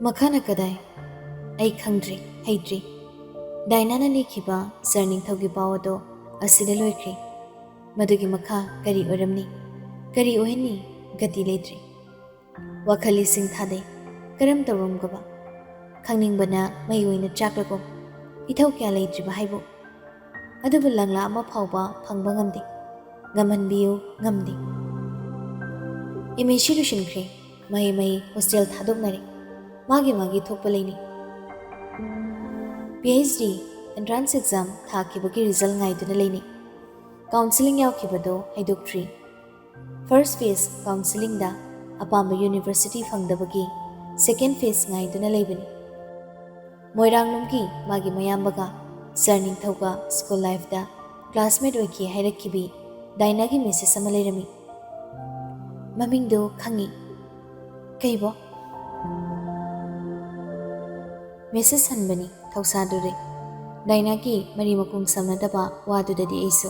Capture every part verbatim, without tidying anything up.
ꯃꯈꯥꯅ ꯀꯗꯥꯏ? ꯑꯩ ꯈꯪꯗ꯭ꯔꯤ, ꯍꯩꯇ꯭ꯔꯤ꯫ ꯗꯥꯏꯅꯥꯅ ꯂꯤꯈꯤꯕ ꯁꯥꯔ ꯅꯤꯡꯊꯧꯒꯤ ꯄꯥꯎ ꯑꯗꯣ ꯑꯁꯤꯗ ꯂꯣꯏꯈ꯭ꯔꯦ꯫ ꯃꯗꯨꯒꯤ ꯃꯈꯥ ꯀꯔꯤ ꯑꯣꯏꯔꯝꯅꯤ? ꯀꯔꯤ ꯑꯣꯏꯍꯟꯅꯤ? ꯒꯇꯤ ꯂꯩꯇ꯭ꯔꯦ꯫ ꯋꯥꯈꯜ ꯂꯤꯁꯤꯡ ꯊꯥꯗꯩ꯫ ꯀꯔꯝ ꯇꯧꯔꯝꯒꯕ? ꯈꯪꯅꯤꯡꯕꯅ ꯃꯩ ꯑꯣꯏꯅ ꯆꯥꯛꯂꯒꯨꯝ꯫ ꯏꯊꯧ ꯀꯌꯥ ꯂꯩꯇ꯭ꯔꯤꯕ ꯍꯥꯏꯕꯨ꯫ ꯑꯗꯨꯕꯨ ꯂꯪꯂꯥ ꯑꯃ ꯐꯥꯎꯕ ꯐꯪꯕ ꯉꯝꯗꯦ꯫ ꯉꯝꯍꯟꯕꯤꯌꯨ ꯉꯝꯗꯦ꯫ ꯑꯦꯝ ꯑꯦꯁꯤ ꯂꯣꯏꯁꯤꯟꯈ꯭ꯔꯦ꯫ ꯃꯍꯩ ꯃꯍꯩ ꯍꯣꯁꯇꯦꯜ ꯊꯥꯗꯣꯛꯅꯔꯦ꯫ ꯃꯥꯒꯤ ꯃꯥꯒꯤ ꯊꯣꯛꯄ ꯂꯩꯅꯩ꯫ P H D entrance exam ꯊꯥꯈꯤꯕꯒꯤ ꯔꯤꯖꯜ ꯉꯥꯏꯗꯨꯅ ꯂꯩꯅꯩ꯫ ꯀꯥꯎꯟꯁꯤꯂꯤꯡ ꯌꯥꯎꯈꯤꯕꯗꯣ ꯍꯥꯏꯗꯣꯛꯇ꯭ꯔꯤ꯫ ꯐꯥꯔꯁ ꯐꯦꯖ ꯀꯥꯎꯟꯁꯤꯂꯤꯡꯗ ꯑꯄꯥꯝꯕ ꯌꯨꯅꯤꯚꯔꯁꯤꯇꯤ ꯐꯪꯗꯕꯒꯤ ꯁꯦꯀꯦꯟ ꯐꯦꯖ ꯉꯥꯏꯗꯨꯅ ꯂꯩꯕꯅꯤ꯫ ꯃꯣꯏꯔꯥꯡꯂꯣꯝꯒꯤ ꯃꯥꯒꯤ ꯃꯌꯥꯝꯕꯒ ꯁꯥꯔ ꯅꯤꯡꯊꯧꯒ ꯁ꯭ꯀꯨꯜ ꯂꯥꯏꯐꯇ ꯀ꯭ꯂꯥꯁꯃꯦꯠ ꯑꯣꯏꯈꯤ ꯍꯥꯏꯔꯛꯈꯤꯕꯤ ꯗꯥꯏꯅꯥꯒꯤ ꯃꯦꯁꯦꯖ ꯑꯃ ꯂꯩꯔꯝꯃꯤ꯫ ꯃꯃꯤꯡꯗꯨ ꯈꯪꯉꯤ꯫ ꯀꯩꯕꯣ? ꯃꯦꯁꯦꯖ ꯍꯟꯕꯅꯤ, ꯊꯧꯁꯥꯗꯨꯔꯦ꯫ ꯗꯥꯏꯅꯥꯒꯤ ꯃꯔꯤ ꯃꯈꯣꯡ ꯁꯝꯅꯗꯕ ꯋꯥꯗꯨꯗꯗꯤ ꯑꯩꯁꯨ꯫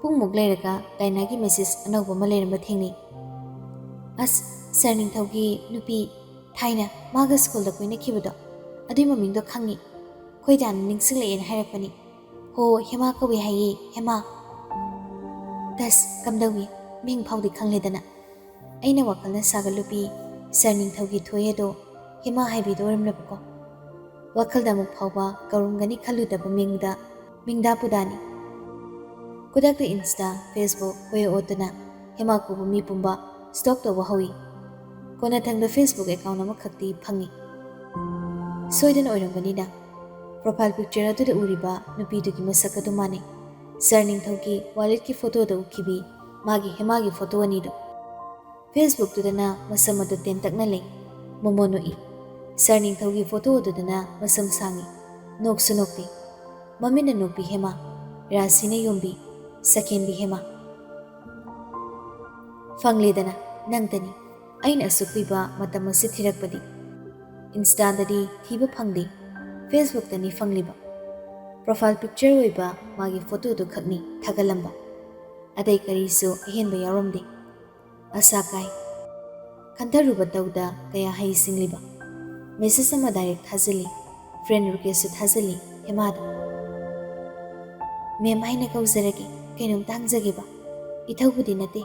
ꯄꯨꯡꯃꯨꯛ ꯂꯩꯔꯒ ꯗꯥꯏꯅꯥꯒꯤ ꯃꯦꯁꯦꯖ ꯑꯅꯧꯕ ꯑꯃ ꯂꯩꯔꯝꯕ ꯊꯦꯡꯅꯩ꯫ ꯑꯁ, ꯁꯥꯔ ꯅꯤꯡꯊꯧꯒꯤ ꯅꯨꯄꯤ, ꯊꯥꯏꯅ ꯃꯥꯒ ꯁ꯭ꯀꯨꯜꯗ ꯀꯣꯏꯅꯈꯤꯕꯗꯣ, ꯑꯗꯨꯏ ꯃꯃꯤꯡꯗꯣ ꯈꯪꯉꯤ꯫ ꯑꯩꯈꯣꯏ ꯗꯥꯅ ꯅꯤꯡꯁꯤꯡꯂꯛꯑꯦꯅ ꯍꯥꯏꯔꯛꯄꯅꯤ꯫ ꯍꯣ, ꯍꯦꯃꯥ ꯀꯧꯏ ꯍꯥꯏꯌꯦ, ꯍꯦꯃꯥ꯫ ꯇꯁ, ꯀꯝꯗꯧꯏ? ꯃꯤꯡ ꯐꯥꯎꯗꯤ ꯈꯪꯂꯦꯗꯅ꯫ ꯑꯩꯅ ꯋꯥꯈꯜꯅ ꯁꯥꯒꯠꯂꯨꯕꯤ ꯁꯥꯔ ꯅꯤꯡꯊꯧꯒꯤ ꯊꯣꯏ ꯑꯗꯣ ꯍꯦꯃꯥ ꯍꯥꯏꯕꯤꯗꯣ ꯑꯣꯏꯔꯝꯂꯕꯀꯣ꯫ ꯋꯥꯈꯜꯗ ꯑꯃꯨꯛ ꯐꯥꯎꯕ ꯀꯧꯔꯝꯒꯅꯤ ꯈꯜꯂꯨꯗꯕ ꯃꯤꯡꯗ, ꯃꯤꯡꯗꯥ ꯄꯨꯗꯥꯅꯤ꯫ ꯈꯨꯗꯛꯇ ꯏꯟꯁꯇꯥ, ꯐꯦꯁꯕꯨꯛ ꯀꯣꯏ ꯑꯣꯠꯇꯨꯅ ꯍꯦꯃꯥ ꯀꯧꯕ ꯃꯤ ꯄꯨꯝꯕ ꯁ꯭ꯇꯣꯛ ꯇꯧꯕ ꯍꯧꯏ꯫ ꯀꯣꯟꯅꯊꯪꯗ ꯐꯦꯁꯕꯨꯛ ꯑꯦꯀꯥꯎꯟ ꯑꯃꯈꯛꯇꯤ ꯐꯪꯏ꯫ ꯁꯣꯏꯗꯅ ꯑꯣꯏꯔꯝꯒꯅꯤꯗ꯫ ꯄ꯭ꯔꯣꯐꯥꯏꯜ ꯄꯤꯛꯆꯔ ꯑꯗꯨꯗ ꯎꯔꯤꯕ ꯅꯨꯄꯤꯗꯨꯒꯤ ꯃꯁꯛ ꯑꯗꯨ ꯃꯥꯟꯅꯩ꯫ ꯁꯥꯔ ꯅꯤꯡꯊꯧꯒꯤ ꯋꯥꯂꯦꯠꯀꯤ ꯐꯣꯇꯣꯗ ꯎꯈꯤꯕꯤ ꯃꯥꯒꯤ ꯍꯦꯃꯥꯒꯤ ꯐꯣꯇꯣ ꯑꯅꯤꯗꯨ꯫ ꯐꯦꯁꯕꯨꯛꯇꯨꯗꯅ ꯃꯁꯝ ꯑꯗꯨ ꯇꯦꯟꯇꯛꯅ ꯂꯩ꯫ ꯃꯣꯃꯣꯟ ꯅꯣꯛꯏ꯫ ꯁꯥꯔ ꯅꯤꯡꯊꯧꯒꯤ ꯐꯣꯇꯣ ꯑꯗꯨꯗꯅ ꯃꯁꯝ ꯁꯥꯡꯏ꯫ ꯅꯣꯛꯁꯨ ꯅꯣꯛꯇꯦ꯫ ꯃꯃꯤꯠꯅ ꯅꯣꯛꯄꯤ ꯍꯦꯃꯥ꯫ ꯔꯥꯁꯤꯅ ꯌꯣꯝꯕꯤ꯫ ꯁꯀꯦꯟꯕꯤ ꯍꯦꯃꯥ꯫ ꯐꯪꯂꯦꯗꯅ, ꯅꯪꯇꯅꯤ꯫ ꯑꯩꯅ ꯑꯁꯨꯛ ꯀꯨꯏꯕ ꯃꯇꯝ ꯑꯁꯤ ꯊꯤꯔꯛꯄꯗꯤ꯫ ꯏꯟꯁꯇꯥꯗꯗꯤ ꯊꯤꯕ ꯐꯪꯗꯦ꯫ ꯐꯦꯁꯕꯨꯛꯇꯅꯤ ꯐꯪꯂꯤꯕ꯫ ꯄ꯭ꯔꯣꯐꯥꯏꯜ ꯄꯤꯛꯆꯔ ꯑꯣꯏꯕ ꯃꯥꯒꯤ ꯐꯣꯇꯣꯗꯨ ꯈꯛꯅꯤ ꯊꯥꯒꯠꯂꯝꯕ꯫ ꯑꯇꯩ ꯀꯔꯤꯁꯨ ꯑꯍꯦꯟꯕ ꯌꯥꯎꯔꯝꯗꯦ꯫ ꯑꯁꯥ ꯀꯥꯏ꯫ ꯈꯟꯊꯔꯨꯕ ꯇꯧꯗ ꯀꯌꯥ ꯍꯩ ꯁꯤꯡꯂꯤꯕ꯫ ꯃꯦꯁꯦꯖ ꯑꯃ ꯗꯥꯏꯔꯦꯛ ꯊꯥꯖꯤꯜꯂꯤ꯫ ꯐ꯭ꯔꯦꯟ ꯔꯤꯀ꯭ꯋꯦꯁꯁꯨ ꯊꯥꯖꯤꯜꯂꯤ ꯍꯦꯃꯥꯗ꯫ "ꯃꯦꯝ ꯍꯥꯏꯅ ꯀꯧꯖꯔꯒꯦ, ꯀꯩꯅꯣꯝꯇ ꯍꯪꯖꯒꯦꯕ꯫ ꯏꯊꯧꯕꯨꯗꯤ ꯅꯠꯇꯦ,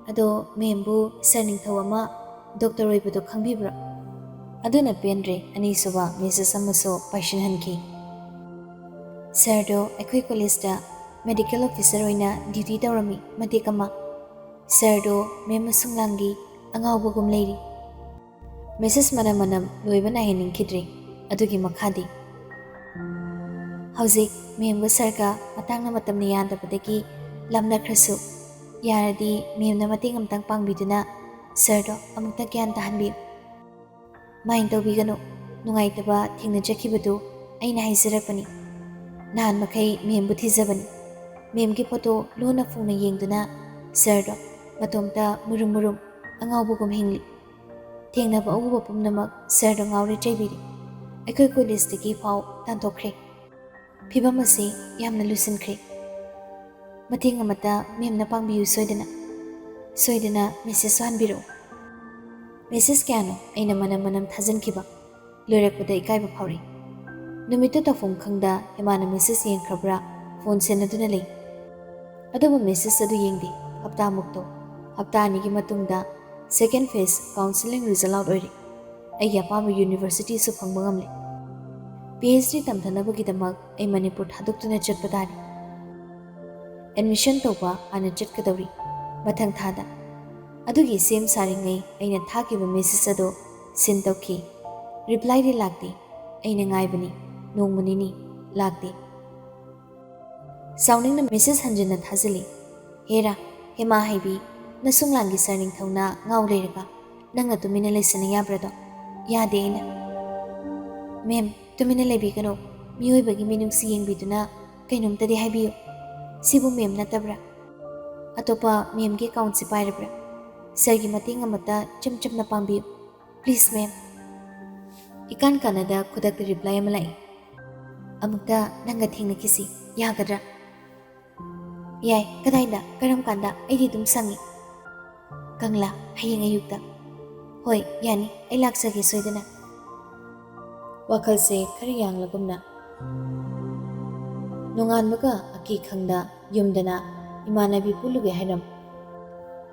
ꯑꯗꯣ ꯃꯦꯝꯕꯨ ꯁꯥꯔ ꯅꯤꯡꯊꯧ ꯑꯃ ꯗꯣꯛꯇꯔ ꯑꯣꯏꯕꯗꯣ ꯈꯪꯕꯤꯕ꯭ꯔꯣ?" ꯑꯗꯨꯅ ꯄꯦꯟꯗ꯭ꯔꯦ, ꯑꯅꯤꯁꯨꯕ ꯃꯦꯁꯦꯖ ꯑꯃꯁꯨ ꯄꯥꯏꯁꯤꯟꯍꯟꯈꯤ꯫ "ꯁꯥꯔꯗꯣ ꯑꯩꯈꯣꯏ ꯀꯣꯂꯦꯖꯇ ꯃꯦꯗꯤꯀꯦꯜ ꯑꯣꯐꯤꯁꯔ ꯑꯣꯏꯅ ꯗ꯭ꯌꯨꯇꯤ ꯇꯧꯔꯝꯃꯤ ꯃꯇꯦꯛ ꯑꯃ꯫ ꯁꯥꯔꯗꯣ ꯃꯦꯝ ꯑꯁꯨꯡꯂꯥꯡꯒꯤ ꯑꯉꯥꯎꯕꯒꯨꯝ ꯂꯩꯔꯤ꯫" ꯃꯦꯁꯦꯖ ꯃꯅꯝ ꯃꯅꯝ ꯂꯣꯏꯕ ꯅꯥꯏꯍꯟꯅꯤꯡꯈꯤꯗ꯭ꯔꯦ꯫ ꯑꯗꯨꯒꯤ ꯃꯈꯥꯗꯤ, "ꯍꯧꯖꯤꯛ ꯃꯦꯝꯒ ꯁꯥꯔꯒ ꯃꯇꯥꯡꯅ ꯃꯇꯝꯅ ꯌꯥꯗꯕꯗꯒꯤ ꯂꯥꯞꯅꯈ꯭ꯔꯁꯨ, ꯌꯥꯔꯗꯤ ꯃꯦꯝꯅ ꯃꯇꯦꯡ ꯑꯃꯇꯪ ꯄꯥꯡꯕꯤꯗꯨꯅ ꯁꯥꯔꯗꯣ ꯑꯃꯨꯛꯇ ꯒ꯭ꯌꯥꯟ ꯇꯥꯍꯟꯕꯤꯌꯨ꯫ ꯃꯥꯏꯟ ꯇꯧꯕꯤꯒꯅꯨ, ꯅꯨꯡꯉꯥꯏꯇꯕ ꯊꯦꯡꯅꯖꯈꯤꯕꯗꯨ ꯑꯩꯅ ꯍꯥꯏꯖꯔꯛꯄꯅꯤ꯫ ꯅꯍꯥꯟ ꯃꯈꯩ ꯃꯦꯝꯕꯨ ꯊꯤꯖꯕꯅꯤ꯫ ꯃꯦꯝꯒꯤ ꯐꯣꯇꯣ ꯂꯣꯟꯅ ꯐꯣꯡꯅ ꯌꯦꯡꯗꯨꯅ ꯁꯥꯔꯗꯣ ꯃꯇꯣꯝꯇ ꯃꯨꯔꯨꯝ ꯃꯨꯔꯨꯝ ꯑꯉꯥꯎꯕꯒꯨꯝ ꯍꯤꯡꯂꯤ꯫ ꯊꯦꯡꯅꯕ ꯑꯎꯕ ꯄꯨꯝꯅꯃꯛ ꯁꯥꯔꯗ ꯉꯥꯎꯔꯦ ꯆꯩꯕꯤꯔꯤ꯫ ꯑꯩꯈꯣꯏ ꯀꯣꯂꯦꯖꯇꯒꯤ ꯐꯥꯎ ꯇꯥꯟꯊꯣꯛꯈ꯭ꯔꯦ꯫ ꯐꯤꯕꯝ ꯑꯁꯤ ꯌꯥꯝꯅ ꯂꯨꯁꯤꯟꯈ꯭ꯔꯦ꯫ ꯃꯇꯦꯡ ꯑꯃꯇ ꯃꯦꯝꯅ ꯄꯥꯡꯕꯤꯌꯨ ꯁꯣꯏꯗꯅ꯫ ꯁꯣꯏꯗꯅ ꯃꯦꯁꯦꯖꯁꯨ ꯍꯟꯕꯤꯔꯛꯎ꯫" ꯃꯦꯁꯦꯖ ꯀꯌꯥꯅꯣ ꯑꯩꯅ ꯃꯅꯝ ꯃꯅꯝ ꯊꯥꯖꯤꯟꯈꯤꯕ꯫ ꯂꯣꯏꯔꯛꯄꯗ ꯏꯀꯥꯏꯕ ꯐꯥꯎꯔꯛꯏ꯫ ꯅꯨꯃꯤꯠꯇꯨ ꯇꯧꯐꯝ ꯈꯪꯗ ꯍꯦꯃꯥꯅ ꯃꯦꯁꯦꯖ ꯌꯦꯡꯈ꯭ꯔꯕ꯭ꯔꯥ ꯐꯣꯟ ꯁꯦꯟꯅꯗꯨꯅ ꯂꯩ꯫ ꯑꯗꯨꯕꯨ ꯃꯦꯁꯦꯖ ꯑꯗꯨ ꯌꯦꯡꯗꯦ꯫ ꯍꯞꯇꯥꯃꯨꯛꯇꯣ, ꯍꯞꯇꯥ ꯑꯅꯤꯒꯤ ꯃꯇꯨꯡꯗ second phase counselling result out ꯑꯣꯏꯔꯦ꯫ ꯑꯩꯒꯤ ꯑꯄꯥꯝꯕ ꯌꯨꯅꯤꯚꯔꯁꯤꯇꯤꯁꯨ ꯐꯪꯕ ꯉꯝꯂꯦ꯫ ꯄꯤ ꯑꯩꯆ ꯗꯤ ꯇꯝꯊꯅꯕꯒꯤꯗꯃꯛ ꯑꯩ ꯃꯅꯤꯄꯨꯔ ꯊꯥꯗꯣꯛꯇꯨꯅ ꯆꯠꯄ ꯇꯥꯔꯦ꯫ ꯑꯦꯗꯃꯤꯁꯟ ꯇꯧꯕ ꯍꯥꯟꯅ ꯆꯠꯀꯗꯧꯔꯤ, ꯃꯊꯪ ꯊꯥꯗ꯫ ꯑꯗꯨꯒꯤ ꯁꯦꯝ ꯁꯥꯔꯤꯉꯩ ꯑꯩꯅ ꯊꯥꯈꯤꯕ ꯃꯦꯁꯦꯖ ꯑꯗꯨ ꯁꯤꯟ ꯇꯧꯈꯤ꯫ ꯔꯤꯄ꯭ꯂꯥꯏꯗꯤ ꯂꯥꯛꯇꯦ꯫ ꯑꯩꯅ ꯉꯥꯏꯕꯅꯤ, ꯅꯣꯡꯃ ꯅꯤꯅꯤ ꯂꯥꯛꯇꯦ꯫ ꯁꯥꯎꯅꯤꯡꯅ ꯃꯦꯁꯦꯖ ꯍꯟꯖꯤꯟꯅ ꯊꯥꯖꯤꯜꯂꯤ꯫ "ꯍꯦꯔꯥ, ꯍꯦꯃꯥ ꯍꯩꯕꯤ, ꯅꯁꯨꯡꯂꯥꯡꯒꯤ ꯁꯥꯔ ꯅꯤꯡꯊꯧꯅ ꯉꯥꯎ ꯂꯩꯔꯒ ꯅꯪꯅ ꯇꯨꯃꯤꯟꯅ ꯂꯩꯁꯤꯟꯅ ꯌꯥꯕ꯭ꯔꯗꯣ? ꯌꯥꯗꯦ ꯑꯩꯅ꯫" "ꯃꯦꯝ, ꯇꯨꯃꯤꯟꯅ ꯂꯩꯕꯤꯒꯅꯨ꯫ ꯃꯤꯑꯣꯏꯕꯒꯤ ꯃꯤꯅꯨꯡꯁꯤ ꯌꯦꯡꯕꯤꯗꯨꯅ ꯀꯩꯅꯣꯝꯇꯗꯤ ꯍꯥꯏꯕꯤꯌꯨ꯫ ꯁꯤꯕꯨ ꯃꯦꯝ ꯅꯠꯇꯕ꯭ꯔꯥ? ꯑꯇꯣꯞꯄ ꯃꯦꯝꯒꯤ ꯑꯦꯀꯥꯎꯟꯁꯤ ꯄꯥꯏꯔꯕ꯭ꯔꯥ? ꯁꯥꯔꯒꯤ ꯃꯇꯦꯡ ꯑꯃꯇ ꯏꯆꯝ ꯆꯝꯅ ꯄꯥꯡꯕꯤꯌꯨ꯫ ꯄ꯭ꯂꯤꯖ ꯃꯦꯝ꯫" ꯏꯀꯥꯟ ꯀꯥꯟꯅꯗ ꯈꯨꯗꯛꯇ ꯔꯤꯄ꯭ꯂꯥꯏ ꯑꯃ ꯂꯥꯛꯏ꯫ "ꯑꯃꯨꯛꯇ ꯅꯪꯒ ꯊꯦꯡꯅꯈꯤꯁꯤ, ꯌꯥꯒꯗ꯭ꯔꯥ?" "ꯌꯥꯏ, ꯀꯗꯥꯏꯗ, ꯀꯔꯝ ꯀꯥꯟꯗ? ꯑꯩꯗꯤ ꯑꯗꯨꯝ ꯁꯪꯉꯤ꯫" "ꯀꯪꯂꯥ, ꯍꯌꯦꯡ ꯑꯌꯨꯛꯇ꯫" "ꯍꯣꯏ, ꯌꯥꯅꯤ, ꯑꯩ ꯂꯥꯛꯆꯒꯦ ꯁꯣꯏꯗꯅ꯫" ꯋꯥꯈꯜꯁꯦ ꯈꯔ ꯌꯥꯡꯂꯒꯨꯝꯅ꯫ ꯅꯣꯡꯉꯥꯟꯕꯒ ꯑꯀꯤ ꯈꯪꯗ ꯌꯨꯝꯗꯅ ꯏꯃꯥꯟꯅꯕꯤ ꯄꯨꯜꯂꯨꯒꯦ ꯍꯥꯏꯔꯝ꯫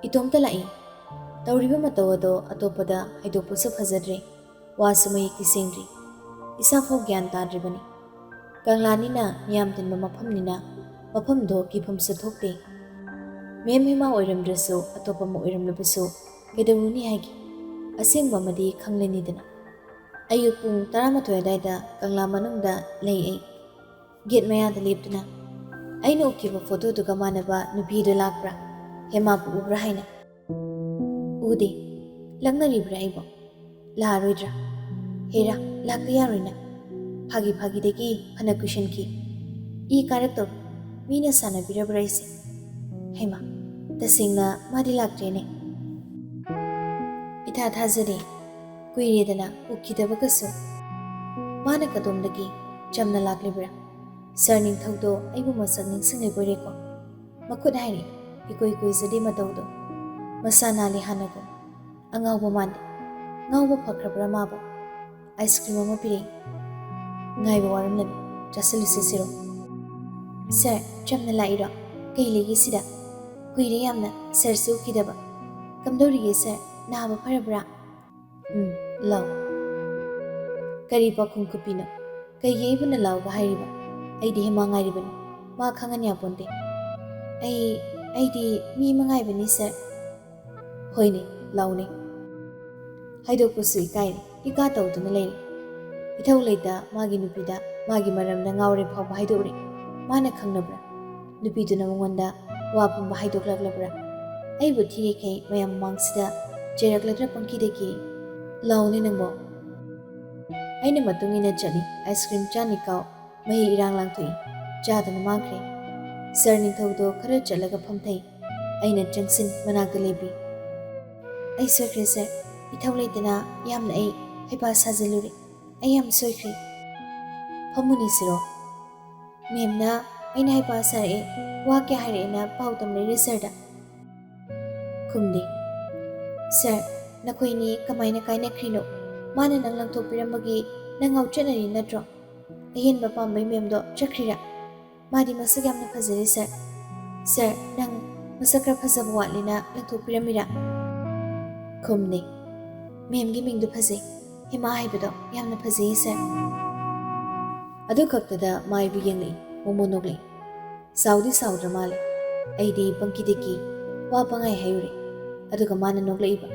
ꯏꯇꯣꯝꯇ ꯂꯥꯛꯏ꯫ ꯇꯧꯔꯤꯕ ꯃꯇꯧ ꯑꯗꯣ ꯑꯇꯣꯞꯄꯗ ꯍꯥꯏꯗꯣꯛꯄꯁꯨ ꯐꯖꯗ꯭ꯔꯦ꯫ ꯋꯥꯁꯨ ꯃꯌꯦꯛꯇꯤ ꯁꯦꯡꯗ꯭ꯔꯤ꯫ ꯏꯁꯥꯐꯥꯎ ꯒ꯭ꯌꯥꯟ ꯇꯥꯗ꯭ꯔꯤꯕꯅꯤ꯫ ꯀꯪꯂꯥꯅꯤꯅ ꯃꯤꯌꯥꯝ ꯇꯤꯟꯕ ꯃꯐꯝꯅꯤꯅ ꯃꯐꯝꯗꯣ ꯀꯤꯐꯝꯁꯨ ꯊꯣꯛꯇꯦ꯫ ꯃꯦꯝ ꯍꯦꯃꯥ ꯑꯣꯏꯔꯝꯗ꯭ꯔꯁꯨ ꯑꯇꯣꯞꯄ ꯑꯃ ꯑꯣꯏꯔꯝꯂꯕꯁꯨ ꯀꯩꯗꯧꯔꯨꯅꯤ ꯍꯥꯏꯒꯦ? ꯑꯁꯦꯡꯕ ꯑꯃꯗꯤ ꯈꯪꯂꯅꯤꯗꯅ꯫ ꯑꯌꯨꯛ ꯄꯨꯡ ꯇꯔꯥꯃꯥꯊꯣꯏ ꯑꯗꯨꯋꯥꯏꯗ ꯀꯪꯂꯥ ꯃꯅꯨꯡꯗ ꯂꯩ ꯑꯩ꯫ ꯒꯦꯠ ꯃꯌꯥꯗ ꯂꯦꯞꯇꯨꯅ ꯑꯩꯅ ꯎꯈꯤꯕ ꯐꯣꯇꯣꯗꯨꯒ ꯃꯥꯟꯅꯕ ꯅꯨꯄꯤꯗꯨ ꯂꯥꯛꯄ꯭ꯔꯥ, ꯍꯦꯃꯥꯕꯨ ꯎꯕ꯭ꯔꯥ ꯍꯥꯏꯅ꯫ ꯎꯗꯦ꯫ ꯂꯛꯅꯔꯤꯕ꯭ꯔꯥ ꯑꯩꯕꯣ? ꯂꯥꯛꯑꯔꯣꯏꯗ꯭ꯔꯥ? ꯍꯦꯔꯥ, ꯂꯥꯛꯄ ꯌꯥꯔꯣꯏꯅ꯫ ꯐꯥꯒꯤ ꯐꯥꯒꯤꯗꯒꯤ ꯐꯅ ꯀꯨꯏꯁꯟꯈꯤ꯫ ꯏ ꯀꯥꯔꯛꯇꯧꯔꯦ꯫ ꯃꯤꯅ ꯁꯥꯟꯅꯕꯤꯔꯕ꯭ꯔꯥ ꯑꯩꯁꯦ? ꯍꯩꯃꯥ, ꯇꯁꯦꯡꯅ ꯃꯥꯗꯤ ꯂꯥꯛꯇ꯭ꯔꯦꯅꯦ꯫ ꯏꯊꯥ ꯊꯥꯖꯗꯦ꯫ ꯀꯨꯏꯔꯦꯗꯅ ꯎꯈꯤꯗꯕꯒꯁꯨ꯫ ꯃꯥꯅ ꯀꯗꯣꯝꯗꯒꯤ ꯆꯝꯅ ꯂꯥꯛꯂꯤꯕ꯭ꯔꯥ? ꯁꯥꯔ ꯅꯤꯡꯊꯧꯗꯣ ꯑꯩꯕꯨ ꯃꯁꯛ ꯅꯤꯡꯁꯤꯡꯂꯤꯕꯣꯏꯔꯦꯀꯣ꯫ ꯃꯈꯨꯠ ꯍꯥꯏꯔꯤ, ꯏꯀꯨꯏ ꯀꯨꯏꯖꯗꯦ ꯃꯇꯧꯗꯣ꯫ ꯃꯁꯥ ꯅꯥꯜꯂꯤ ꯍꯥꯟꯅꯒꯨꯝ꯫ ꯑꯉꯥꯎꯕ ꯃꯥꯟꯗꯦ꯫ ꯉꯥꯎꯕ ꯐꯈ꯭ꯔꯕ꯭ꯔꯥ ꯃꯥꯕꯨ? ꯑꯥꯏꯁ ꯀ꯭ꯔꯤꯝ ꯑꯃ ꯄꯤꯔꯛꯏ꯫ ꯉꯥꯏꯕ ꯋꯥꯔꯝꯂꯅꯤ꯫ ꯆꯥꯁꯤꯜꯂꯨꯁꯦ ꯁꯤꯔꯣ꯫ ꯁꯥꯔ, ꯆꯝꯅ ꯂꯥꯛꯏꯔꯣ? ꯀꯩ ꯂꯩꯒꯦ ꯁꯤꯗ? ꯀꯨꯏꯔꯦ ꯌꯥꯝꯅ ꯁꯥꯔꯁꯦ ꯎꯈꯤꯗꯕ꯫ ꯀꯝꯗꯧꯔꯤꯒꯦ ꯁꯥꯔ? ꯅꯥꯕ ꯐꯔꯕ꯭ꯔꯥ? ꯎꯝ, ꯂꯥꯎ꯫ ꯀꯔꯤ ꯄꯥꯈꯨꯝ ꯈꯨꯄꯤꯅꯣ? ꯀꯩꯒꯤ ꯑꯩꯕꯨꯅ ꯂꯥꯎꯕ ꯍꯥꯏꯔꯤꯕ? ꯑꯩꯗꯤ ꯍꯦꯃꯥ ꯉꯥꯏꯔꯤꯕꯅꯤ꯫ ꯃꯥ ꯈꯪꯍꯟ ꯌꯥꯄꯣꯟꯇꯦ꯫ ꯑꯩ, ꯑꯩꯗꯤ ꯃꯤ ꯑꯃ ꯉꯥꯏꯕꯅꯤ ꯁꯥꯔ꯫ ꯍꯣꯏꯅꯦ, ꯂꯥꯎꯅꯦ꯫ ꯍꯥꯏꯗꯣꯛꯄꯁꯨ ꯏꯀꯥꯏꯔꯦ, ꯏꯀꯥ ꯇꯧꯗꯨꯅ ꯂꯩꯔꯦ꯫ ꯏꯊꯧ ꯂꯩꯇ ꯃꯥꯒꯤ ꯅꯨꯄꯤꯗ ꯃꯥꯒꯤ ꯃꯔꯝꯗ ꯉꯥꯎꯔꯦ ꯐꯥꯎꯕ ꯍꯥꯏꯗꯣꯛꯎꯔꯦ꯫ ꯃꯥꯅ ꯈꯪꯅꯕ꯭ꯔꯥ? ꯅꯨꯄꯤꯗꯨꯅ ꯃꯉꯣꯟꯗ ꯋꯥ ꯄꯨꯝꯕ ꯍꯥꯏꯗꯣꯛꯂꯛꯂꯕ꯭ꯔꯥ? ꯑꯩꯕꯨ ꯊꯤꯔꯤꯈꯩ ꯃꯌꯥꯝ ꯃꯃꯥꯡꯁꯤꯗ ꯆꯩꯔꯛꯂꯗ꯭ꯔꯥ ꯄꯪꯀꯤꯗ ꯀꯤ? ꯂꯥꯎꯅꯦ ꯅꯪꯕꯣ꯫ ꯑꯩꯅ ꯃꯇꯨꯡ ꯏꯟꯅ ꯆꯠꯂꯤ꯫ ꯑꯥꯏꯁ ꯀ꯭ꯔꯤꯝ ꯆꯥꯅꯤ ꯀꯥꯎ꯫ ꯃꯍꯤ ꯏꯔꯥꯡ ꯂꯥꯡꯊꯣꯛꯏ꯫ ꯆꯥꯗꯨꯅ ꯃꯥꯡꯈ꯭ꯔꯦ꯫ ꯁꯥꯔ ꯅꯤꯡꯊꯧꯗꯣ ꯈꯔ ꯆꯠꯂꯒ ꯐꯝꯊꯩ꯫ ꯑꯩꯅ ꯆꯪꯁꯤꯟ ꯃꯅꯥꯛꯇ ꯂꯦꯞꯄꯤ꯫ ꯑꯩ ꯁꯣꯏꯈ꯭ꯔꯦ ꯁꯥꯔ꯫ ꯏꯊꯧ ꯂꯩꯇꯅ ꯌꯥꯝꯅ ꯑꯩ ꯍꯩꯄꯥ ꯁꯥꯖꯤꯜꯂꯨꯔꯦ꯫ ꯑꯩ ꯌꯥꯝ ꯁꯣꯏꯈ꯭ꯔꯦ꯫ ꯐꯝꯃꯨꯅꯦ ꯁꯤꯔꯣ꯫ ꯃꯦꯝꯅ ꯑꯩꯅ ꯍꯩꯄꯥ ꯁꯥꯔꯛꯑꯦ, ꯋꯥ ꯀꯌꯥ ꯍꯥꯏꯔꯛꯑꯦꯅ ꯄꯥꯎ ꯇꯝꯂꯛꯏꯔꯦ ꯁꯥꯔꯗ꯫ ꯈꯨꯝꯗꯦ꯫ ꯁꯥꯔ, ꯅꯈꯣꯏꯅꯤ ꯀꯃꯥꯏꯅ ꯀꯥꯏꯅꯈ꯭ꯔꯤꯅꯣ? ꯃꯥꯅ ꯅꯪ ꯂꯪꯊꯣꯛꯄꯤꯔꯝꯕꯒꯤ ꯅꯪ ꯉꯥꯎꯆꯠꯅꯔꯤ ꯅꯠꯇ꯭ꯔꯣ? ꯑꯍꯦꯟꯕ ꯄꯥꯝꯕꯩ ꯃꯦꯝꯗꯣ ꯆꯠꯈ꯭ꯔꯤꯔꯥ? ꯃꯥꯗꯤ ꯃꯁꯛ ꯌꯥꯝꯅ ꯐꯖꯔꯦ ꯁꯥꯔ꯫ ꯁꯥꯔ, ꯅꯪ ꯃꯁꯛ ꯈꯔ ꯐꯖꯕ ꯋꯥꯠꯂꯦꯅ ꯂꯪꯊꯣꯛꯄꯤꯔꯝꯃꯤꯔꯥ? ꯈꯨꯝꯗꯦ꯫ ꯃꯦꯝꯒꯤ ꯃꯤꯡꯗꯨ ꯐꯖꯩ꯫ ꯍꯦꯃꯥ ꯍꯥꯏꯕꯗꯣ ꯌꯥꯝꯅ ꯐꯖꯩꯌꯦ ꯁꯥꯔ꯫ ꯑꯗꯨ ꯈꯛꯇꯗ ꯃꯥꯏꯕꯨ ꯌꯦꯡꯂꯛꯏ꯫ ꯃꯣꯃꯣ ꯅꯣꯛꯂꯛꯏ꯫ ꯁꯥꯎꯗꯤ ꯁꯥꯎꯗ꯭ꯔ ꯃꯥꯜꯂꯦ꯫ ꯑꯩꯗꯤ ꯄꯪꯀꯤꯗ ꯀꯤ, ꯋꯥ ꯄꯪꯍꯥꯏ ꯍꯥꯏꯔꯨꯔꯦ꯫ ꯑꯗꯨꯒ ꯃꯥꯅ ꯅꯣꯛꯂꯛꯏꯕ꯫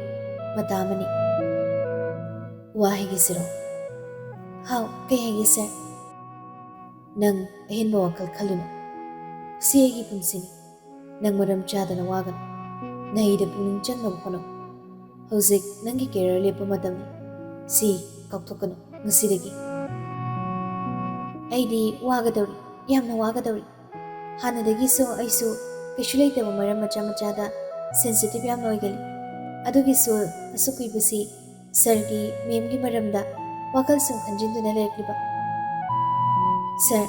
ꯃꯇꯥ ꯑꯃꯅꯤ꯫ ꯋꯥ ꯍꯥꯏꯒꯦꯁꯤꯔꯣ? ꯍꯥꯎ, ꯀꯩ ꯍꯥꯏꯒꯦ ꯁꯥꯔ? ꯅꯪ ꯑꯍꯦꯟꯕ ꯋꯥꯈꯜ ꯈꯜꯂꯨꯅꯨ꯫ ꯁꯤ ꯑꯩꯒꯤ ꯄꯨꯟꯁꯤꯅꯤ꯫ ꯅꯪ ꯃꯔꯝ ꯆꯥꯗꯅ ꯋꯥꯒꯅꯨ꯫ ꯅꯍꯩꯗ ꯄꯨꯛꯅꯤꯡ ꯆꯪꯅꯕ ꯍꯣꯠꯅꯧ꯫ ꯍꯧꯖꯤꯛ ꯅꯪꯒꯤ ꯀꯦꯔꯤꯌꯔ ꯂꯦꯞꯄ ꯃꯇꯝꯅꯤ꯫ ꯁꯤ ꯀꯥꯎꯊꯣꯛꯀꯅꯨ ꯉꯁꯤꯗꯒꯤ꯫ ꯑꯩꯗꯤ ꯋꯥꯒꯗꯧꯔꯤ, ꯌꯥꯝꯅ ꯋꯥꯒꯗꯧꯔꯤ꯫ ꯍꯥꯟꯅꯗꯒꯤꯁꯨ ꯑꯩꯁꯨ ꯀꯩꯁꯨ ꯂꯩꯇꯕ ꯃꯔꯝ ꯃꯆꯥ ꯃꯆꯥꯗ ꯁꯦꯟꯁꯤꯇꯤꯚ ꯌꯥꯝꯅ ꯑꯣꯏꯒꯜꯂꯤ꯫ ꯑꯗꯨꯒꯤꯁꯨ ꯑꯁꯨꯛ ꯀꯨꯏꯕꯁꯤ ꯁꯥꯔꯒꯤ ꯃꯦꯝꯒꯤ ꯃꯔꯝꯗ ꯋꯥꯈꯜ ꯁꯨꯝ ꯈꯟꯖꯤꯟꯗꯨꯅ ꯂꯩꯔꯛꯂꯤꯕ꯫ ꯁꯥꯔ,